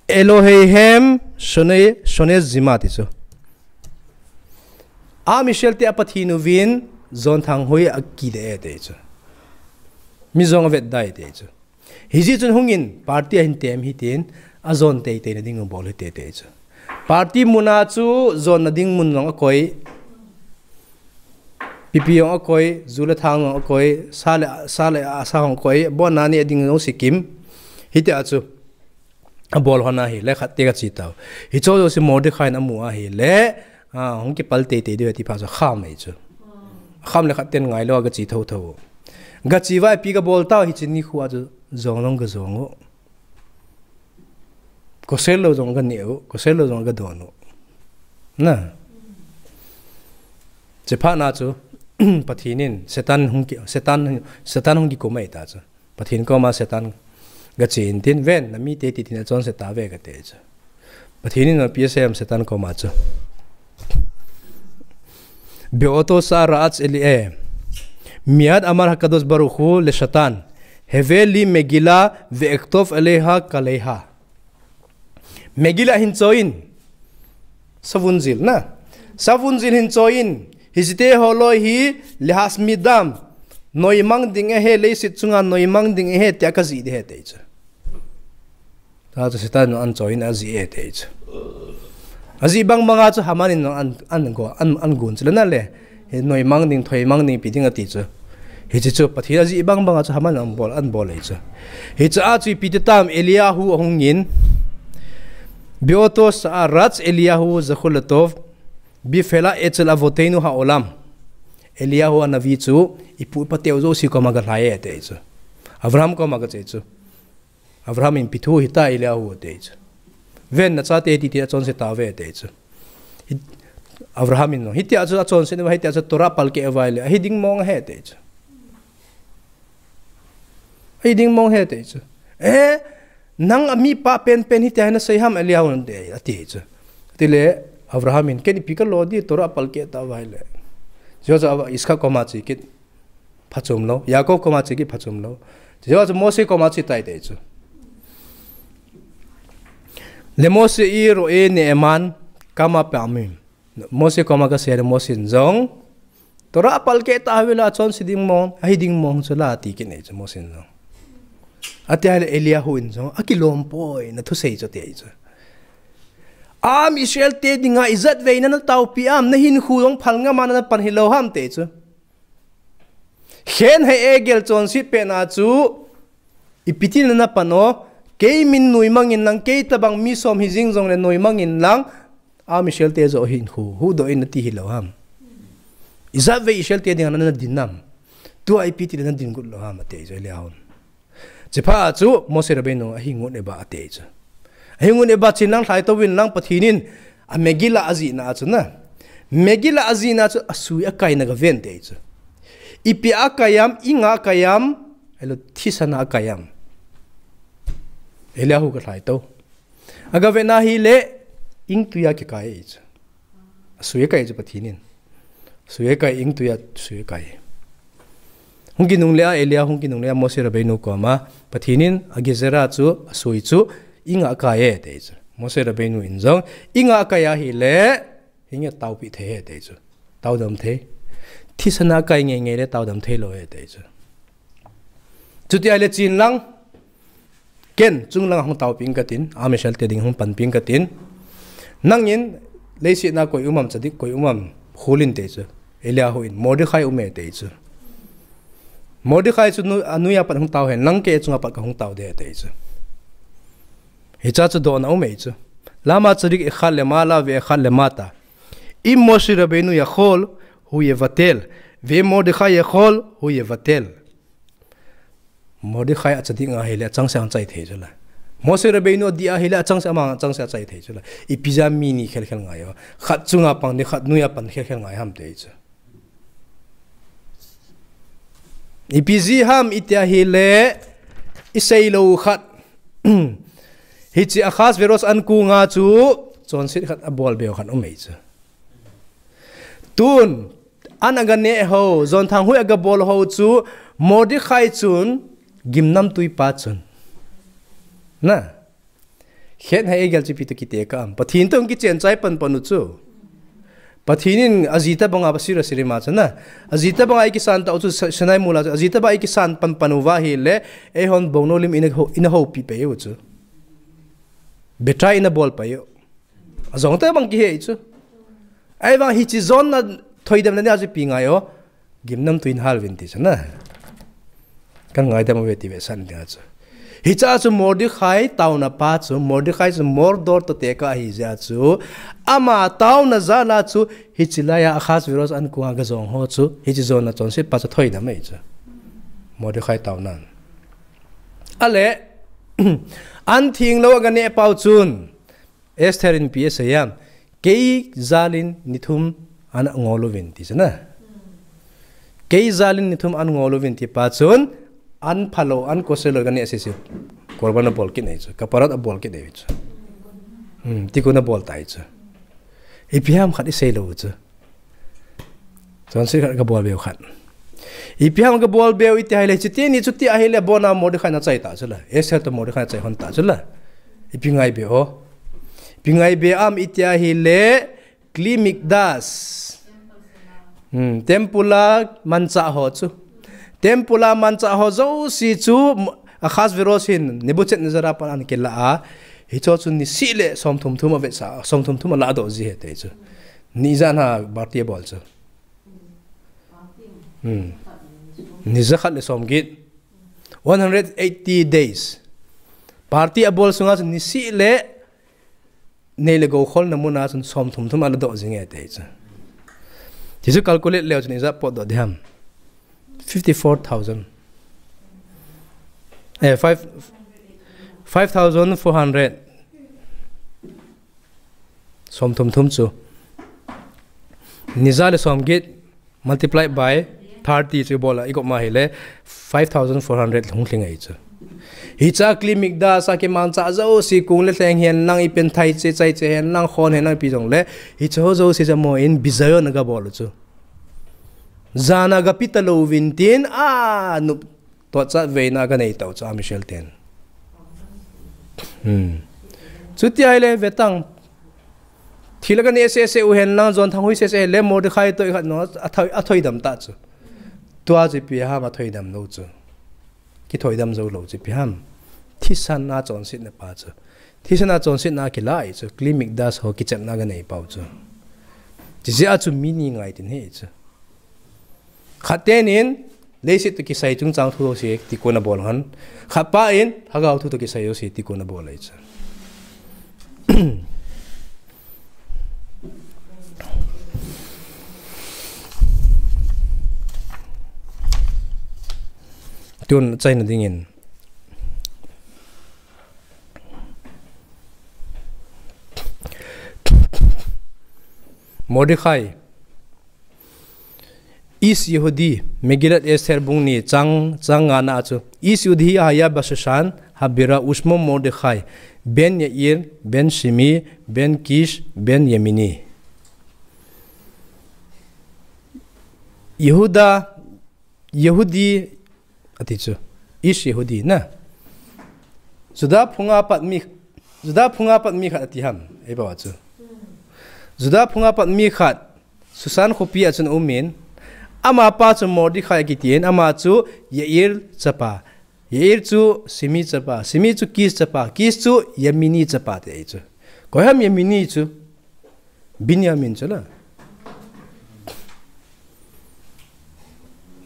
Elohehem shone, shone zima ati chu. Am Israel te a Pathen uvin, jon thang hoi akile e te chu. Mi jong avet dai te chu. Hijeh chun hungin party a hin tem hitin, ajon teitei na ding u bol hite te chu. Party mun a chu jon na ding mun jong akoi. Pipi jong akoi, ju le thang jong akoi, sa le, sa le asa jong akoi, bon na ni a ding jong sikim. Hiti a chu. Abol hon ahile khat te ka chi tau. Hicho jouse Mordecai in amu ahile, a, hung kipal teitei diu ti pha chu kham ei chu. Kham le khat ten ngai lou a ka chi tho tho. Ka chi va ipi ka bol tau hichi nikho a chu jong jong ka jong u. Kosel lou jong ka ne u, kosel lou jong ka don u. Na. Chepha na chu, Pathen in, Satan hung ki, Satan, Satan hung kikum ei ta chu. Pathen koma Satan ka chi in tin ven, na mi te ti tin a chonse ta ve ka te chu. Pathen in api asei em Satan koma chu. Be'oto sha'a ra'atz Eli-, eh. Miyad amar Hakadosh Baruch Hu le Shatan, Heve li megila ve'ektov aleha kaleha. Megila hin choiyin. Savun jil na. Savun jil hin choiyin. Hijite holoi hi lehashmidam. Noimang ding ahi, leiset chunga noimang ding ahi, tia kajih ding ahi, tei chu. Ta chu Satan in achoiyin ajih e, tei chu. Ajih bang banga chu Haman in an, an go, an, an gun chu le na le. Hi noimang ding, thoimang ding, ipi ding ati chu. Hichi chu, Pathen ajih bang banga chu Haman in an bol, an bol ei chu. Hichu a chu ipi ti tam Eliyahu ahungin. Be'oto sha'a ra'atz Eliyahu zakhor letov, bifela etzel avoteinu ha'olam. Eliyahu anavi chu, ipu ipa teu jouse koma galhai e tei chu. Abraham koma gache chu. Abraham in pithu hita Eliyahu tei chu. Ven nachate ti ti achonse ta ve tei chu. Hi-, Abraham in no. Hitia chu achonse ni va hitia chu Torah palkeh vai le. Ahi ding mong ahi tei chu. Ahi ding mong ahi tei chu. Eh, nang ami pa pen pen hitia hi nasei ham Eliyahu in tei, ati chu. Tile Abraham in ken ipi kalo di Torah palkeh ta vai le. Jo jo Ava-, Iskha koma chi kit. Phachom lou. Yaakov koma chi kit phachom lou. Chujou chu Mose koma chi tai tei chu. Le Moshe i ro'e Naaman kama pa'amim. Mose koma kasei le Mose in jong. Torah palkeh ta ve la chonse ding mong, ahi ding mong chu la ti kit nei chu Mose in jong. Ati ahile Eliyahu in jong, akilom poi, na thusei chu tei chu. Am Israel te dinga ijat vei na nataopi am, nahinkho jong phal ngam a napan hilou ham tei chu. Khen hei egel chonset pet na chu, ipi tin napan o, kei min noimang in lang, kei tabang mi som hijing jongle noimang in lang, am Israel te joh hinkho, huhdoh in nati hilou ham. Ijat vei Israel te dinga nadin nam. Tua ipi tin nadin got lou ham, ati chu Eliyahu in. Chuphat chu Moshe Rabbeinu ahi ngut e ba ati chu. Hingun e ba chin lang lhai to vin lang Pathin in a Megillah ajihna a chu na. Megillah ajihna chu asui akai na gaven te chu. Ipi akai am, inga akai am, elo thisana akai am. Eliyahu ka lhai to. Agaven ahile, ingtuiya kikai chu. Asui akai chu Pathin in. Sui akai ingtuiya sui akai. Hung kinungle a Eliyahu hung kinungle a Moshe Rabbeinu koma Pathin in a Gezerah chu asui chu inga akai e te chu. Moshe Rabbeinu in jong inga akai ahile hinge taupi thei e te chu. Taudam thei. Thisana akai ngei ngei le taudam thei lo e te chu. Chuti ahile chin lang. Ken, chung lang hung tauping katin, a Michelle te ding hung panping katin. Nangin, leiset na koi umam chadik, koi umam khulin te chu. Eliyahu in, Mordecai ume te chu. Mordecai chu nu, anuiya pat hung tau hen, nang ke chunga pat ka hung tau de te chu. Hicha chu dona ume chu. Lama chadik ekhat le ma la ve ekhat le mata. Im Moshe Rabbeinu yachol, hu yevatel. Ve Mordecai yachol, hu yevatel. Mordecai achadik nga hile achang se achai thei chu la. Moshe Rabbeinu adih ahile achang se amang achang se achai thei chu la. Ipi ja mi ni khel khel ngai o. Khat chunga pang ni khat nuiya pan khel khel ngai ham te chu. Ipi ji ham iti ahile isei lo khat. Hichi Ahashverosh an kunga chu chonset khat abol beu khat um ei chu. Tun, an aga neh ho, John Thanghui aga bol ho chu Mordecai chun gimnamtui pa chun. Na. Khet hai egel chi pi to kite ka am. Pathin to kichen chai pan pan u chu. Pathin in ajita banga ba sira siri ma chu na. Ajita banga ikisan ta u chu Sinai mula chu. Ajita ba ikisan pan pan u va hile, eihon bongno lim ina ho, ina ho pi pe u chu. Betra ina bol pa u. Ajong te bang kihei chu. Ahivang hichi John na thoidam na nia chu ipi ngai o. Gimnamtui in hal vin ti chu na. Kan ngaidam ve ti ve san dia chu. Hicha chu Mordecai tauna pa chu, Mordecai chu mordor to te ka hi ja chu. Ama tauna jala chu, hichi laiya Ahashverosh an kunga ga jong ho chu, hichi John na chonset pa chu thoidam ei chu. Mordecai tauna. Ale, an thing lo aga neh pau chun. Esther in P S A yam, kei jalin nithum an ngol uvin ti chu na. Kei jalin nithum an ngol uvin ti pa chun, an phalo, an kosel lo kani asisi. Korban abol kit nei chu, kaparat abol kit nei chu. Hmm, ti ko na bol tai chu. Ipi ham khat isei lo chu. Chonset khat ka bol beu khat. Ipi ham ka bol beu iti ahile, chuti ni chuti ahile, bona Mordecai na chai ta chu la. Esther to Mordecai na chai hon ta chu la. Ipi ngai be o. Ipi ngai be am iti ahile, Kli Mikdash. Hmm, temple a mancha ho chu. Temple a mancha ho jouse chu Ahashverosh hin Nebuchadnezzar a pan an kila a. Hicho chu ni sih le som thum thum a vetsa, som thum thum a la do ji he te chu. Ni jan ha party abol chu. Hmm. Ni jakhat le som get. One hundred eighty days. Party abol sunga chu ni sih le nei le gou kholna muna chun som thum thum a la do jing e te chu. Ti chu calculate leu chun ija pot do diham. Fifty four thousand. Eh, five, five thousand four hundred. Som thum thum chu. Ni ja le som get multiply by thirty chu bol a i kop ma hile five thousand four hundred hung lhing ei chu. Hicha Kli Mikdash a kimang cha jouse kung le lheng hen lang i pen thai che chai che hen lang khon hen lang pi jong le hicha ho jouse cha mo in bizayon aga bol chu. Jana aga pi ta lo vin tin a nup Tua cha veina ka nei tau cha Michelle ten. Hmm. Chuti ahile vetang. Thil ka nei se se u hen lang John Thanghui se se le Mordecai to i khat no a thoi, a thoi dam ta chu. Tua chu ipi ham a thoi dam lo chu. Ki thoi dam zo lo chu ipi ham. Thisan a chonset na pa chu. Thisan a chonset na kilai chu. Kli Mikdash ho kichepna ka nei pau chu. Chi jeh a chu mi ni ngai tin he chu. Khat tenin, leiset to kisai chungchang thu jouse ti kona bol han. Khat pa in, lhagao thu to kisai jouse ti kona bol ahi chu. Tun chaina dingin. Mordecai. Ish Yehudi, Megillat Esther bung ni chang, chang ngana chu. Ish Yehudi haya bashushan, habira ushmo Mordecai, ben Yair, ben Shimi, ben Kish, ben Yemini. Yehuda, Yehudi, ati chu. Ish Yehudi na. Juda phunga pat mi, Juda phunga pat mi khat ati ham. Ei bawa chu. Juda phunga pat mi khat. Susan khopi a chun umin. Ama pa chu Mordecai kitin. Ama chu Yair chapa. Yair chu Simi chapa. Simi chu Kish chapa. Kish chu Yemini chapa te ei chu. Koi ham Yemini chu. Binyamin chu la.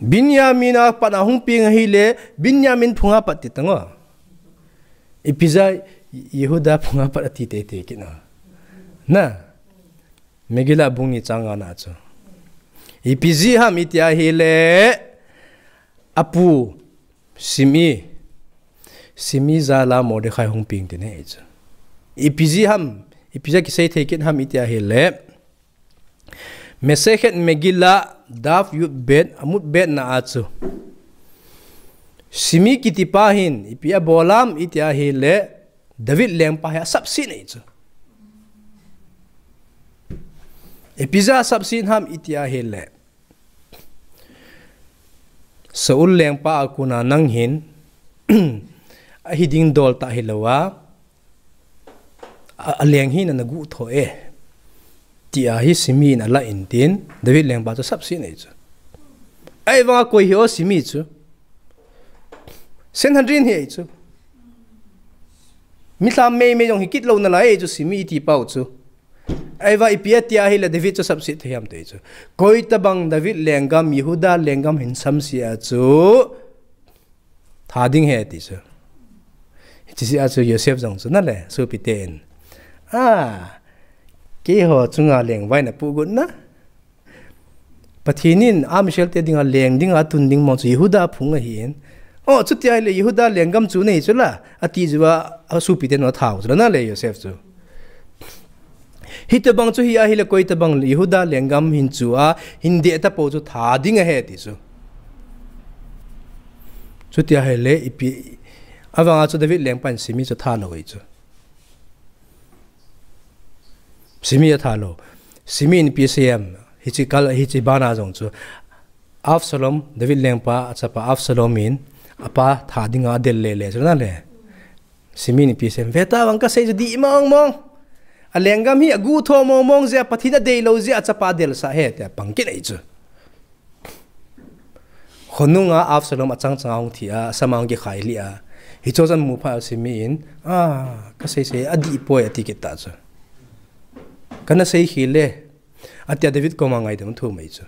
Binyamin a pat a hung ping ahile, Binyamin phunga pat ti tango. Ipi ja Yehuda phunga pat ati te te kina. Na. Megillat bung ni chang ngana chu. Ipi ji ham iti ahile, apu Simi. Simi jala Mordecai hung ping tin ei chu. Ipi ji ham, ipi ja kisei thei kit ham iti ahile. Masechet Megillah daf yud bet, amud bet na a chu. Simi kiti pa hin, ipi abol ham iti ahile, David lengpa hi asapsi nei chu. Ipi ja asapsi ham iti ahile. Saul lengpa a kona nang hin, ahi ding dol ta hilou a, a, a leng hi na na gu tho e. Ti a hi Simi in ala in tin, David lengpa chu sapsi nei chu. Ei vanga koi hi o Simi chu. Sanhedrin hi ei chu. Mi thlam mei mei jong hi kit lou na lai ei chu Simi ti pau chu. Ei va ipi ati ahile David chu sapsi thei ham te chu. Koi tabang David lenggam, Yehuda lenggam hin samsi a chu. Tha ding he ti chu. Hiche si a chu Yosef jong chu na le, sopi ten. A, keiho chunga lengvai na pu got na. Pathen in a Israel te dinga leng dinga tun ding mong chu Yehuda phung ahin. O, chuti ahile Yehuda lenggam chu nei chu la. Ati chu a, a sopi ten a thau chu la na le Yosef chu. Hitabang chu hi ahile koi tabang Yehuda lenggam hin chu a, hin deh ta po chu tha ding ahi ti chu. Chuti ahile ipi, avanga chu David lengpa in Simi chu tha lou ei chu. Simi a tha lou. Simi in ipi asei em, hiche kal, hiche bana jong chu. Absalom, David lengpa, achapa Absalom in, apa tha dinga adel le le chu na le. Simi in ipi asei em, ve ta vang kasei chu dih mong mong. A lenggam hi agu tho mong mong jeh a, Pathen adei lou jeh a, achapa adelsah ahi, tia pang kit ei chu. Khonunga Absalom achang changa hung thi a, asama hung kikhai lih a. Hicho chan mu phat a Simi in, a, kasei sei, adih poi ati kit ta chu. Kana sei khel e. Atia David koma ngaidam thum ei chu.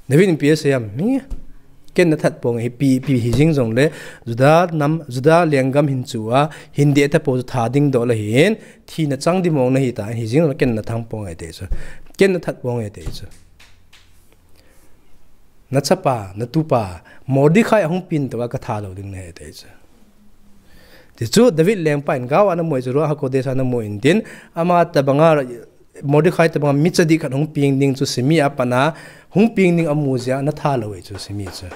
David in ipi asei em, hi, ken na that pong e, ipi, ipi hi jing jongle, Juda nam, Juda lenggam hin chu a, hin deh ta po chu tha ding dol ahin, thina chang ding mong na hi ta, hi jing jongle ken na that pong e te chu. Ken na that pong e te chu. Na chapa, na tupa, Mordecai ahung pin toh a ka tha lou ding nahi te chu. Ti chu David lengpa in gao ana mu ei chu, Ruach HaKodesh ana mu in tin, ama tabanga Mordecai tabanga mi chadih khat hung peng ding chu Simi a pat a, hung peng ding amu jeh a ana tha lou ei chu Simi chu.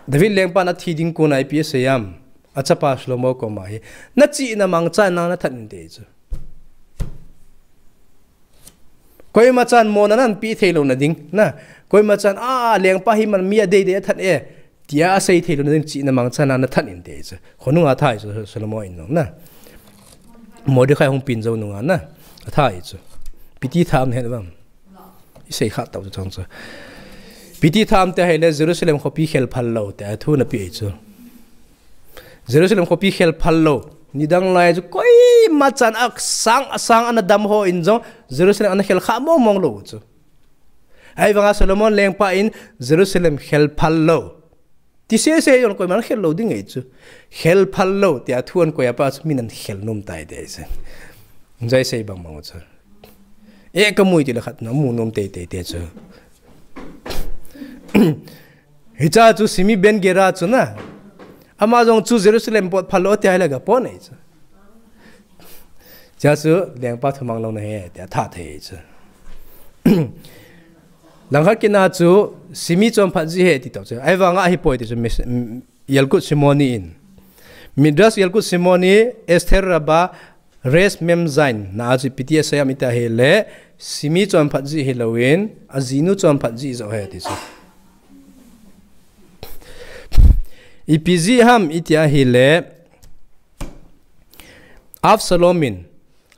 David lengpa in athi ding kon a ipi asei em, achapa Solomon koma hi, na chihna mangchan lang na that in te chu. Koima chan mona nan pe thei lou na ding, na. Koima chan, a, lengpa hi man mi adei dei athat e. Tia asei thei lou na ding chihna mangchan lang na that in te chu. Khonunga atha ei chu Solomon in jong na. Mordecai hung pin jou nunga na. Atha ei chu. Ipi ti tha em na het uvem. I sei kha tau chu chang chu. Ipi ti tha em ti ahile Jerusalem khopi khel phal lou tia thu ana pe ei chu. Jerusalem khopi khel phal lou. Nidang lai chu koima chan asang, asang ana dam ho in jong Jerusalem ana khel kha mong mong lou chu. Ahivanga Solomon lengpa in Jerusalem khel phal lou. Ti sese jong koiman khel lou ding ei chu. Khel phal lou tia thu ana koi a pat chu min ana khel nom tai te chu. Jai sei bang bang chu. E ka mu e ti le khat na mu nom tei tei te chu. Hicha chu Simi ben Gera chu na. Ama jong chu Jerusalem pot phal lou tia ahile ga pon ei chu. Chua chu lengpa thumang lou na ahi tia tha thei chu. Langkhat kit na chu Shimi chonphat ji ahi ti toh chu. Ahivanga ahipoi ti chu Mis- Yalkut Shimoni in. Midrash Yalkut Shimoni Esther Rabba Resh Mem Zayin na a chu ipi ti asei ham iti ahile, Shimi chonphat ji hilou in, ajinu chonphat ji joh ahi ti chu. Ipi ji ham iti ahile, Absalom in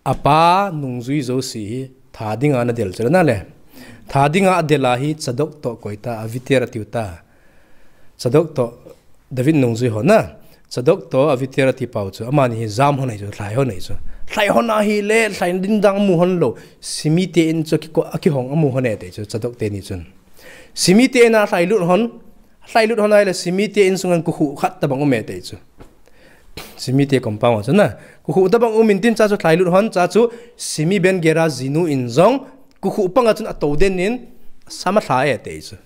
apa nungjui jouse hi tha dinga ana del chu na le. Tha dinga adel a hi Zadok toh koi ta, Aviathar atiu ta. Zadok toh David nungjui ho na. Zadok toh Aviathar ati pau chu. Amani hi jam hon ahi chu, lhai hon ahi chu. Lhai hon ahile, lhai ding dang amu hon lou. Shimi te in chu akiko- akihong amu hon e ti chu, Zadok teni chun. Shimi te in alhailut hon, lhailut hon ahile Shimi te in sunga kokhuh khat tabang um e ti chu. Shimi te compound chu na. Kokhuh tabang um in tin chua chu lhailut hon, chua chu Shimi ben Gera jinu in jong kokhuh panga chun atou den in sam alha e ti chu.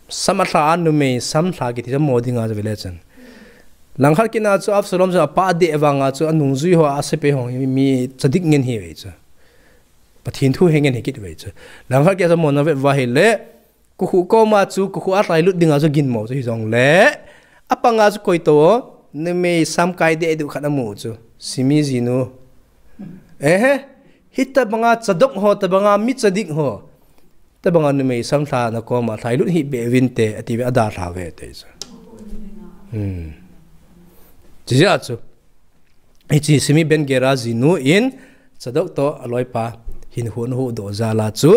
Sam alha a numei sam lha kiti chu mo dinga chu vele chun. Langkhat kit na chu Absalom chu apa adeh vanga chu anungjui ho a sepai ho hi mi tzadik ngen ahi ve chu. Pathen thu he ngen ahi kit ve chu. Langkhat kit a chu mo na vet uva ahile, kokhuh koma chu, kokhuh a lhailut dinga chu ginmo chu hijongle, apanga chu koi toh, numei sam kai deh deh khat amu chu, Shimi jinu. Ehe, hitabanga Zadok ho, tabanga mi tzadik ho. Tabanga numei sam lha na koma lhailut hih beh uvinte, ati ve, adalha uve ti chu. Hmm. Chujeh a chu. Hiche Shimi ben Gera jinu in Zadok toh aloipa hinkho ana huhdoh jal a chu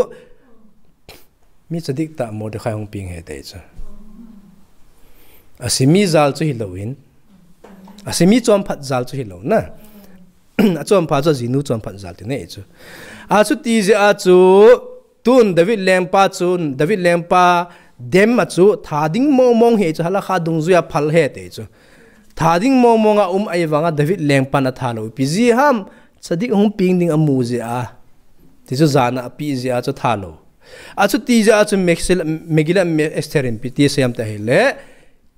mi tzadik tah Mordecai hung peng ahi ti chu. A Shimi jal chu hilou in, a Shimi chonphat jal chu hilou na. Achonpha chu ajinu chonphat jal ti ahi chu. Achuti jeh a chu Tun David lengpa chun, David lengpa dem a chu tha ding mong mong ahi chu, halakha dungjui a phal ahi ti chu. Tha ding mong mong a um ahivanga David lengpan atha lou. Ipi jeh ham, tzadik hung peng ding amu jeh a. Ti chu jana api jeh a chu tha lou. Achuti jeh a chu Megillah, Megillah Esther in ipi ti asei ham ti ahile,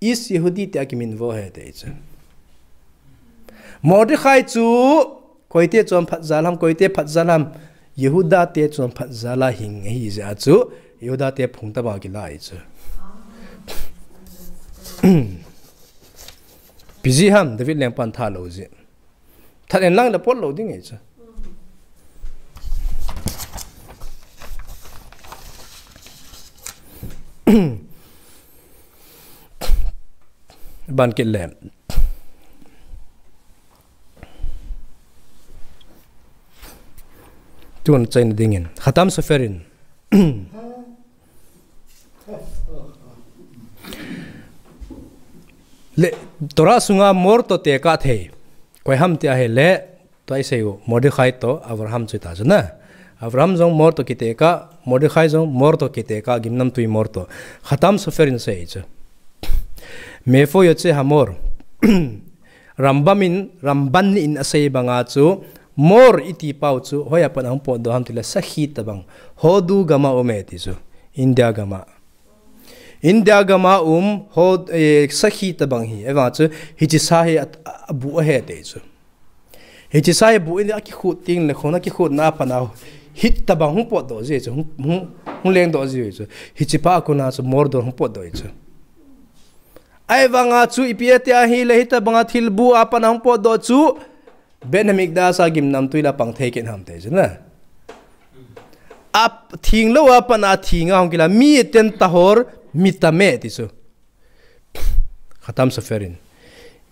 Ish Yehudi tia kiminvo ahi ti chu. Mordecai chu koite chonphat jal ham, koite phat jal ham, Jehuda te chonphat jal a hing ahi jeh a chu, Jehuda te phung tabang kila ahi chu. Ipi jeh ham, David lengpan tha lou jeh. That en lang le pot lou ding ahi chu. Ban kit le. Tun achaina dingin. Khatam Sofer in. Le, Torah sunga mor toh tekah thei. Koi ham ti ahile, tua isei u, Mordecai toh Avraham chu ta chu na. Avraham jong mor toh kitekah, Mordecai jong mor toh kitekah, gimnamtui mor toh. Khatam Sofer in asei chu. Mefo yotze hamor. Ramban in, Ramban in asei banga chu, mor iti pau chu, hoiya pat ahung potdoh ham tile sakhi tabang. Hodu gam a um e ti chu, India gam a. India gam a um, ho, eh, sakhi tabang ahi. Ahivang chu, hiche sa hi a, a, abu ahi ti chu. Hiche sa hi bu in akikhut teng le khon akikhutna a pat a hit tabang hung potdoh ji chu, hung, hung, hung lengdoh ji chu. Hiche pa a kona chu mor dor hung potdoh ji chu. Ahivanga chu ipi ati ahile hitabanga thilbu a pat a hung potdoh chu Beit Hamikdash a gimnamtui la pang thei kit ham ti chu na. A theng lou a pat a theng a hung kila mi ten tahor mi tameh ti chu. Khatam Sofer in.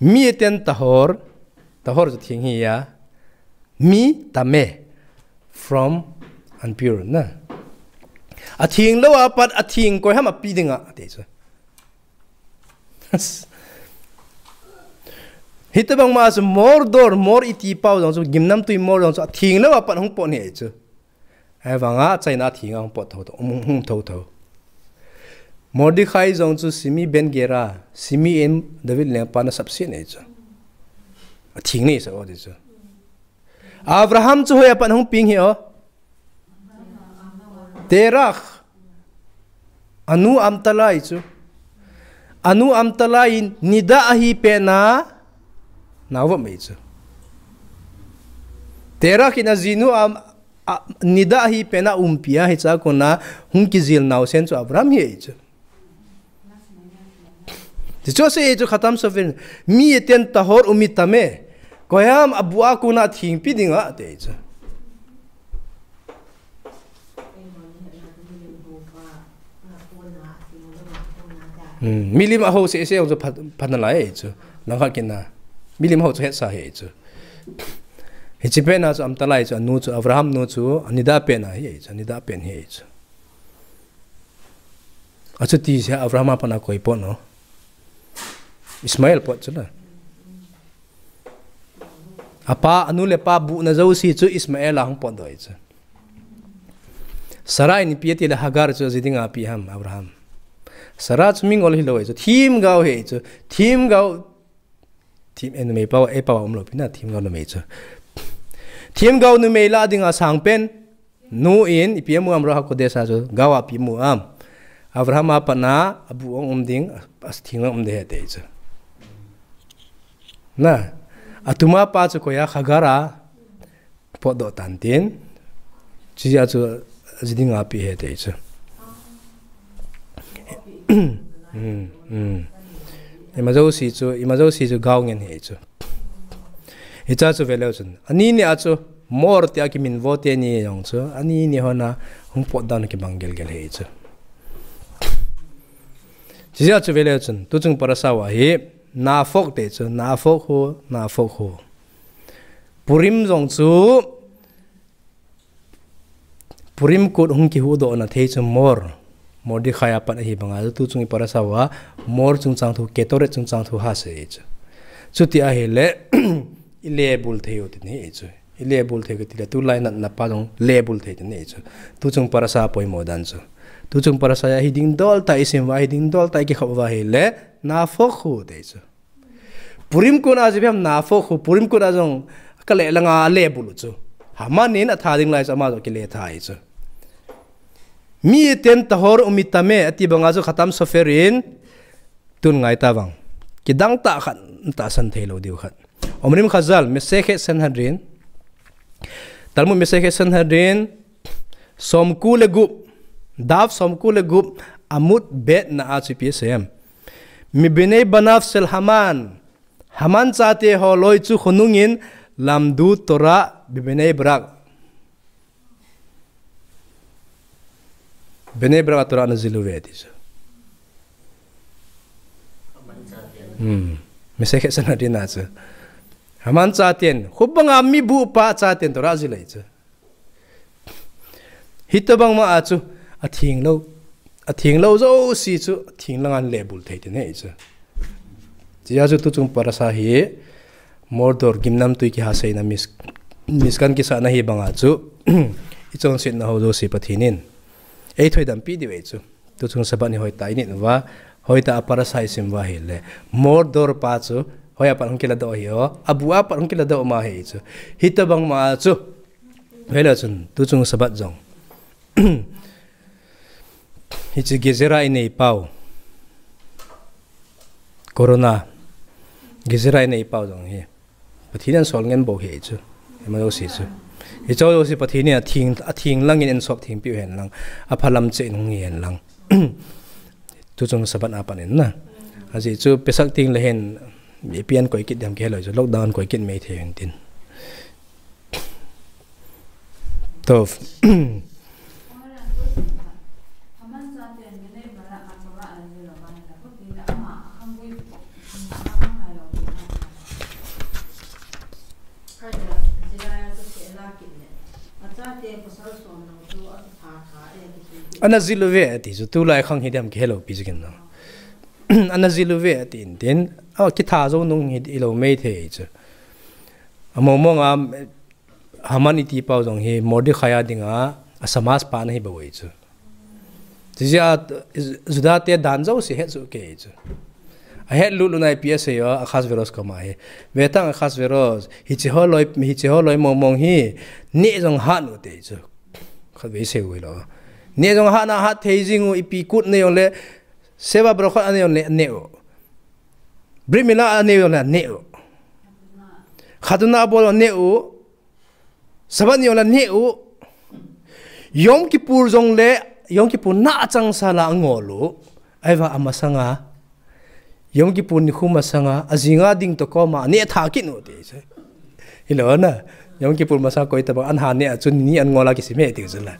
Mi ten tahor, tahor chu theng ahi a. Mi tameh from impure na. A theng lou a pat a theng koi ham api dinga ti chu. Hitabang ma chu mor dor, mor iti pau jong chu, gimnamtui mor jong chu, a theng lou a pat hung pot ahi chu. Ahivanga, achaina a theng a hung pot thotho, hung, hung thotho. Mordecai jong chu Shimi ben Gera, Shimi in David lengpan asapset ahi chu. A theng nei sa o ti chu. Avraham chu hoiya pat hung peng ahi o. Terach. Anu Amtalai chu. Anu Amtalai in nida ahi pet na. Nao vop mai chu. Terah kit na jinu a, a, Nida hi pena umpi a, hicha kona hung kijil naosen chu Abraham hi chu. Ti chu asei chu khatam sofin, mi ten tahor umi tame. Koiham abu a kona thingpi dinga te chu. Hmm, milim aho sese jong chu pha-, pha nalai chu. Langkhat kit na. Milim aho chu hetsa hi chu. Hiche pena chu umtalai chu, anu chu, Abraham nu chu, Nida pena hi chu, Nida pen hi chu. Achuti se Abraham a pat a koi pot no. Ismael pot chu na. Apa, anu le apa buhna jouse chu Ismael a hung potdoh chu. Sarah in ipi ati le Hagar chu ji dinga ape ham, Abraham. Sarah chu mingol hilou chu. Themgao hi chu. Themgao, them, eh, numei pau, eh, pau umlou pi na, themgao numei chu. Themgao numei lah dinga sangpen. Nu in, ipi amu ham, Ruach HaKodesh a chu, gao a ipi amu ham. Abraham a pat a, abu ong um ding, a, a theng lang um ding ahi te chu. Na, atuma pa chu koi a, Hagar a potdoh tan tin. Chuti a chu, ji dinga ape ahi te chu. Hmm, hmm. Ima jouse chu, ima jouse chu gao ngen hi chu. Hicha chu veleu chun. Ani ni a chu, Mor tia kiminvo teni jong chu. Ani ni hon a hung potdoh na kibang gelgel hi chu. Chuti a chu veleu chun. Tuchung parasha uva hi, Nahphok te chu, Nahphok hu, Nahphok hu. Purim jong chu, Purim kut hung kihuhdoh na thei chu Mor. Mordekhai a pat ahi banga, tuchung i parasha uva, Mor chungchang thu, Ketoret chungchang thu ha sei chu. Chuti ahile, i lebul thei u ti ni chu. I lebul thei u ti le, tulai natna pa jong lebul thei ti ni chu. Tuchung parasha poimo dan chu. Tuchung parasha a hi ding dol ta i sim uva, hi ding dol ta i kikhop uva ahile, Nahphok hu te chu. Purim kut a chu ipi ham Nahphok hu, Purim kut a jong ka le langa lebul u chu. Haman in atha ding lai chu ama jong kile tha hi chu. Mi ten tahor umi tame ati banga chu khatam sofer in tun ngai ta vang. Kidang tah khat tahsan thei lou diu khat. Omrim Chazal, Masechet Sanhedrin. Talmud Masechet Sanhedrin, somko le gup, daf somko le gup, Amud Bet na a chu ipi asei em. Mibnei banav shel Haman. Haman chate ho loi chu khonung in lamdu Torah bibnei brak. Bnei brak a Torah ana jil uve ti chu. Hmm. Masechet Sanhedrin a chu. Haman chaten, khubanga mi bupa chaten Torah jil ahi chu. Hitobang ma a chu, atheng lou, atheng lou jouse chu, atheng langa lebul thei ti ni chu. Chuti a chu tuchung parasha hi, Mordor gimnamtui kiha seina mis-, Mishkan kisahna hi banga chu, i chonsetna ho jouse Pathen in. Ei thoidam pi diu ahi chu. Tuchung Sabbath ni hoitah i nit uva, hoitah a parasha i sim uva ahile. Mordor pa chu, hoi a pat hung kiladoh ahi o, abu a pat hung kiladoh ma ahi chu. Hitobang ma chu, Veleu chun, tuchung Sabbath jong. Hiche Gezerah i nei pau. Corona. Gezerah i nei pau jong hi. Pathen in asol ngen bou hi chu. Ima jouse chu. Hiche jouse Pathen in atheng, atheng langin einsop theng piu hen lang. Aphalam cheh in hung hi hen lang. Tuchung Sabbath a pat in na. Ajeh chu Pesach teng le hin, ipi a koi kit ding ham kihe lou chu, lockdown koi kit mai thei hen tin. Tov. Ana jil uve ati chu, tulai khang hi ding ham kihe lou pi chu kin no. Ana jil uve ati in tin, a kitha jou nung hi lou mai thei chu. Among mong a, Haman i ti pau jong hi Mordekhai a dinga, a Shamash pa ana hi bou ahi chu. Chuti a, Juda te dan jouse het chu kei chu. Ahet lut lut na ipi asei o, Ahasuerus koma hi. Ve tang Ahasuerus, hiche ho loi, hiche ho loi mong mong hi, neh jong hat u te chu. Khatvei sei u hilou. Neh jong hat na hat thei jing u, ipi kut nei jong le, Sheva Berachot anei jong le, neh u. Brit Milah anei jong le, neh u. Khatuna bol neh u. Sabbath ni la neh u. Yom Kippur jong le, Yom Kippur na achang sa la angol u. Ahivang amasanga. Yom Kippur nikho masanga, ajinga ding toh koma, neh tha kit u ti chu. Hilou na. Yom Kippur masanga koi tabang, an ha neh a chu ni an ngol a kisim e ti chu la.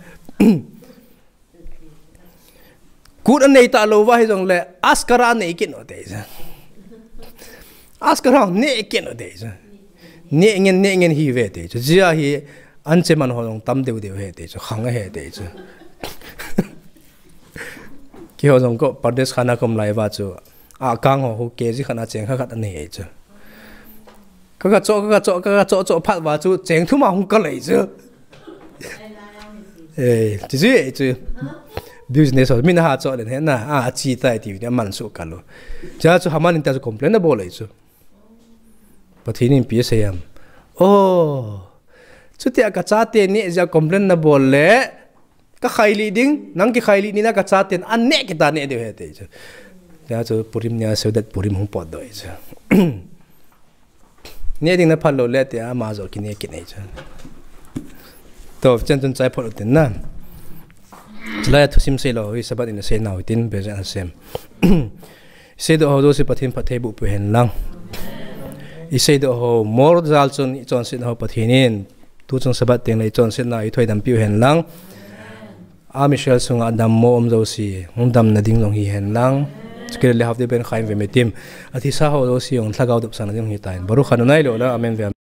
Kut anei talou va hijong le, askara nei kit u ti chu. Askara nei kit u ti chu. Nei ngen, nei ngen hi ve ti chu. Jia hi, an che man ho jong tam deu deu he ti chu. Khang he ti chu. Keiho jong ko, Pardes khana kom lai va chu. A kang ho, ho ke ji khana cheng kha khat anei chu. Ka ka cho, ka ka cho, ka ka cho, cho phat va chu, cheng thum a hung ka lei chu. Eh, chu chu, eh, chu. Business ho, min ha cho len he na, a, a chi tai ti, a man su ka lo. Cha chu haman in ta chu complain na bol lei chu. Pathen in pi se yam. Oh. Chutia ka chate neh jia complain na bol le. Ka khai li ding, nang ki khai li ni na ka chaten, an neh kita neh deu he te chu. Cha chu Purim nia Seudat Purim hung pot doi chu. Neh ding na phal lou le tia, ama jo ki neh ki nei chu. To, chen chun chai phot u tin na. Chulai a thusim sei lou, hi Sabbath in sei nau tin, Bezat Hashem. Sei doh ho jouse Pathen phatthei boh peh hen lang. I sei doh ho, mol jal chun i chonset ho Pathen in. Tu chung Sabbath teng le i chonset na i thoi dam peh hen lang. A Michelle sunga dammo um jouse, hung damna ding jong hi hen lang. Chukit le hafte ben khaim ve me tim. A thisa ho jouse, hung lhagao dopsang na ding hi tain. Baruch Adonai leolam, amen ve.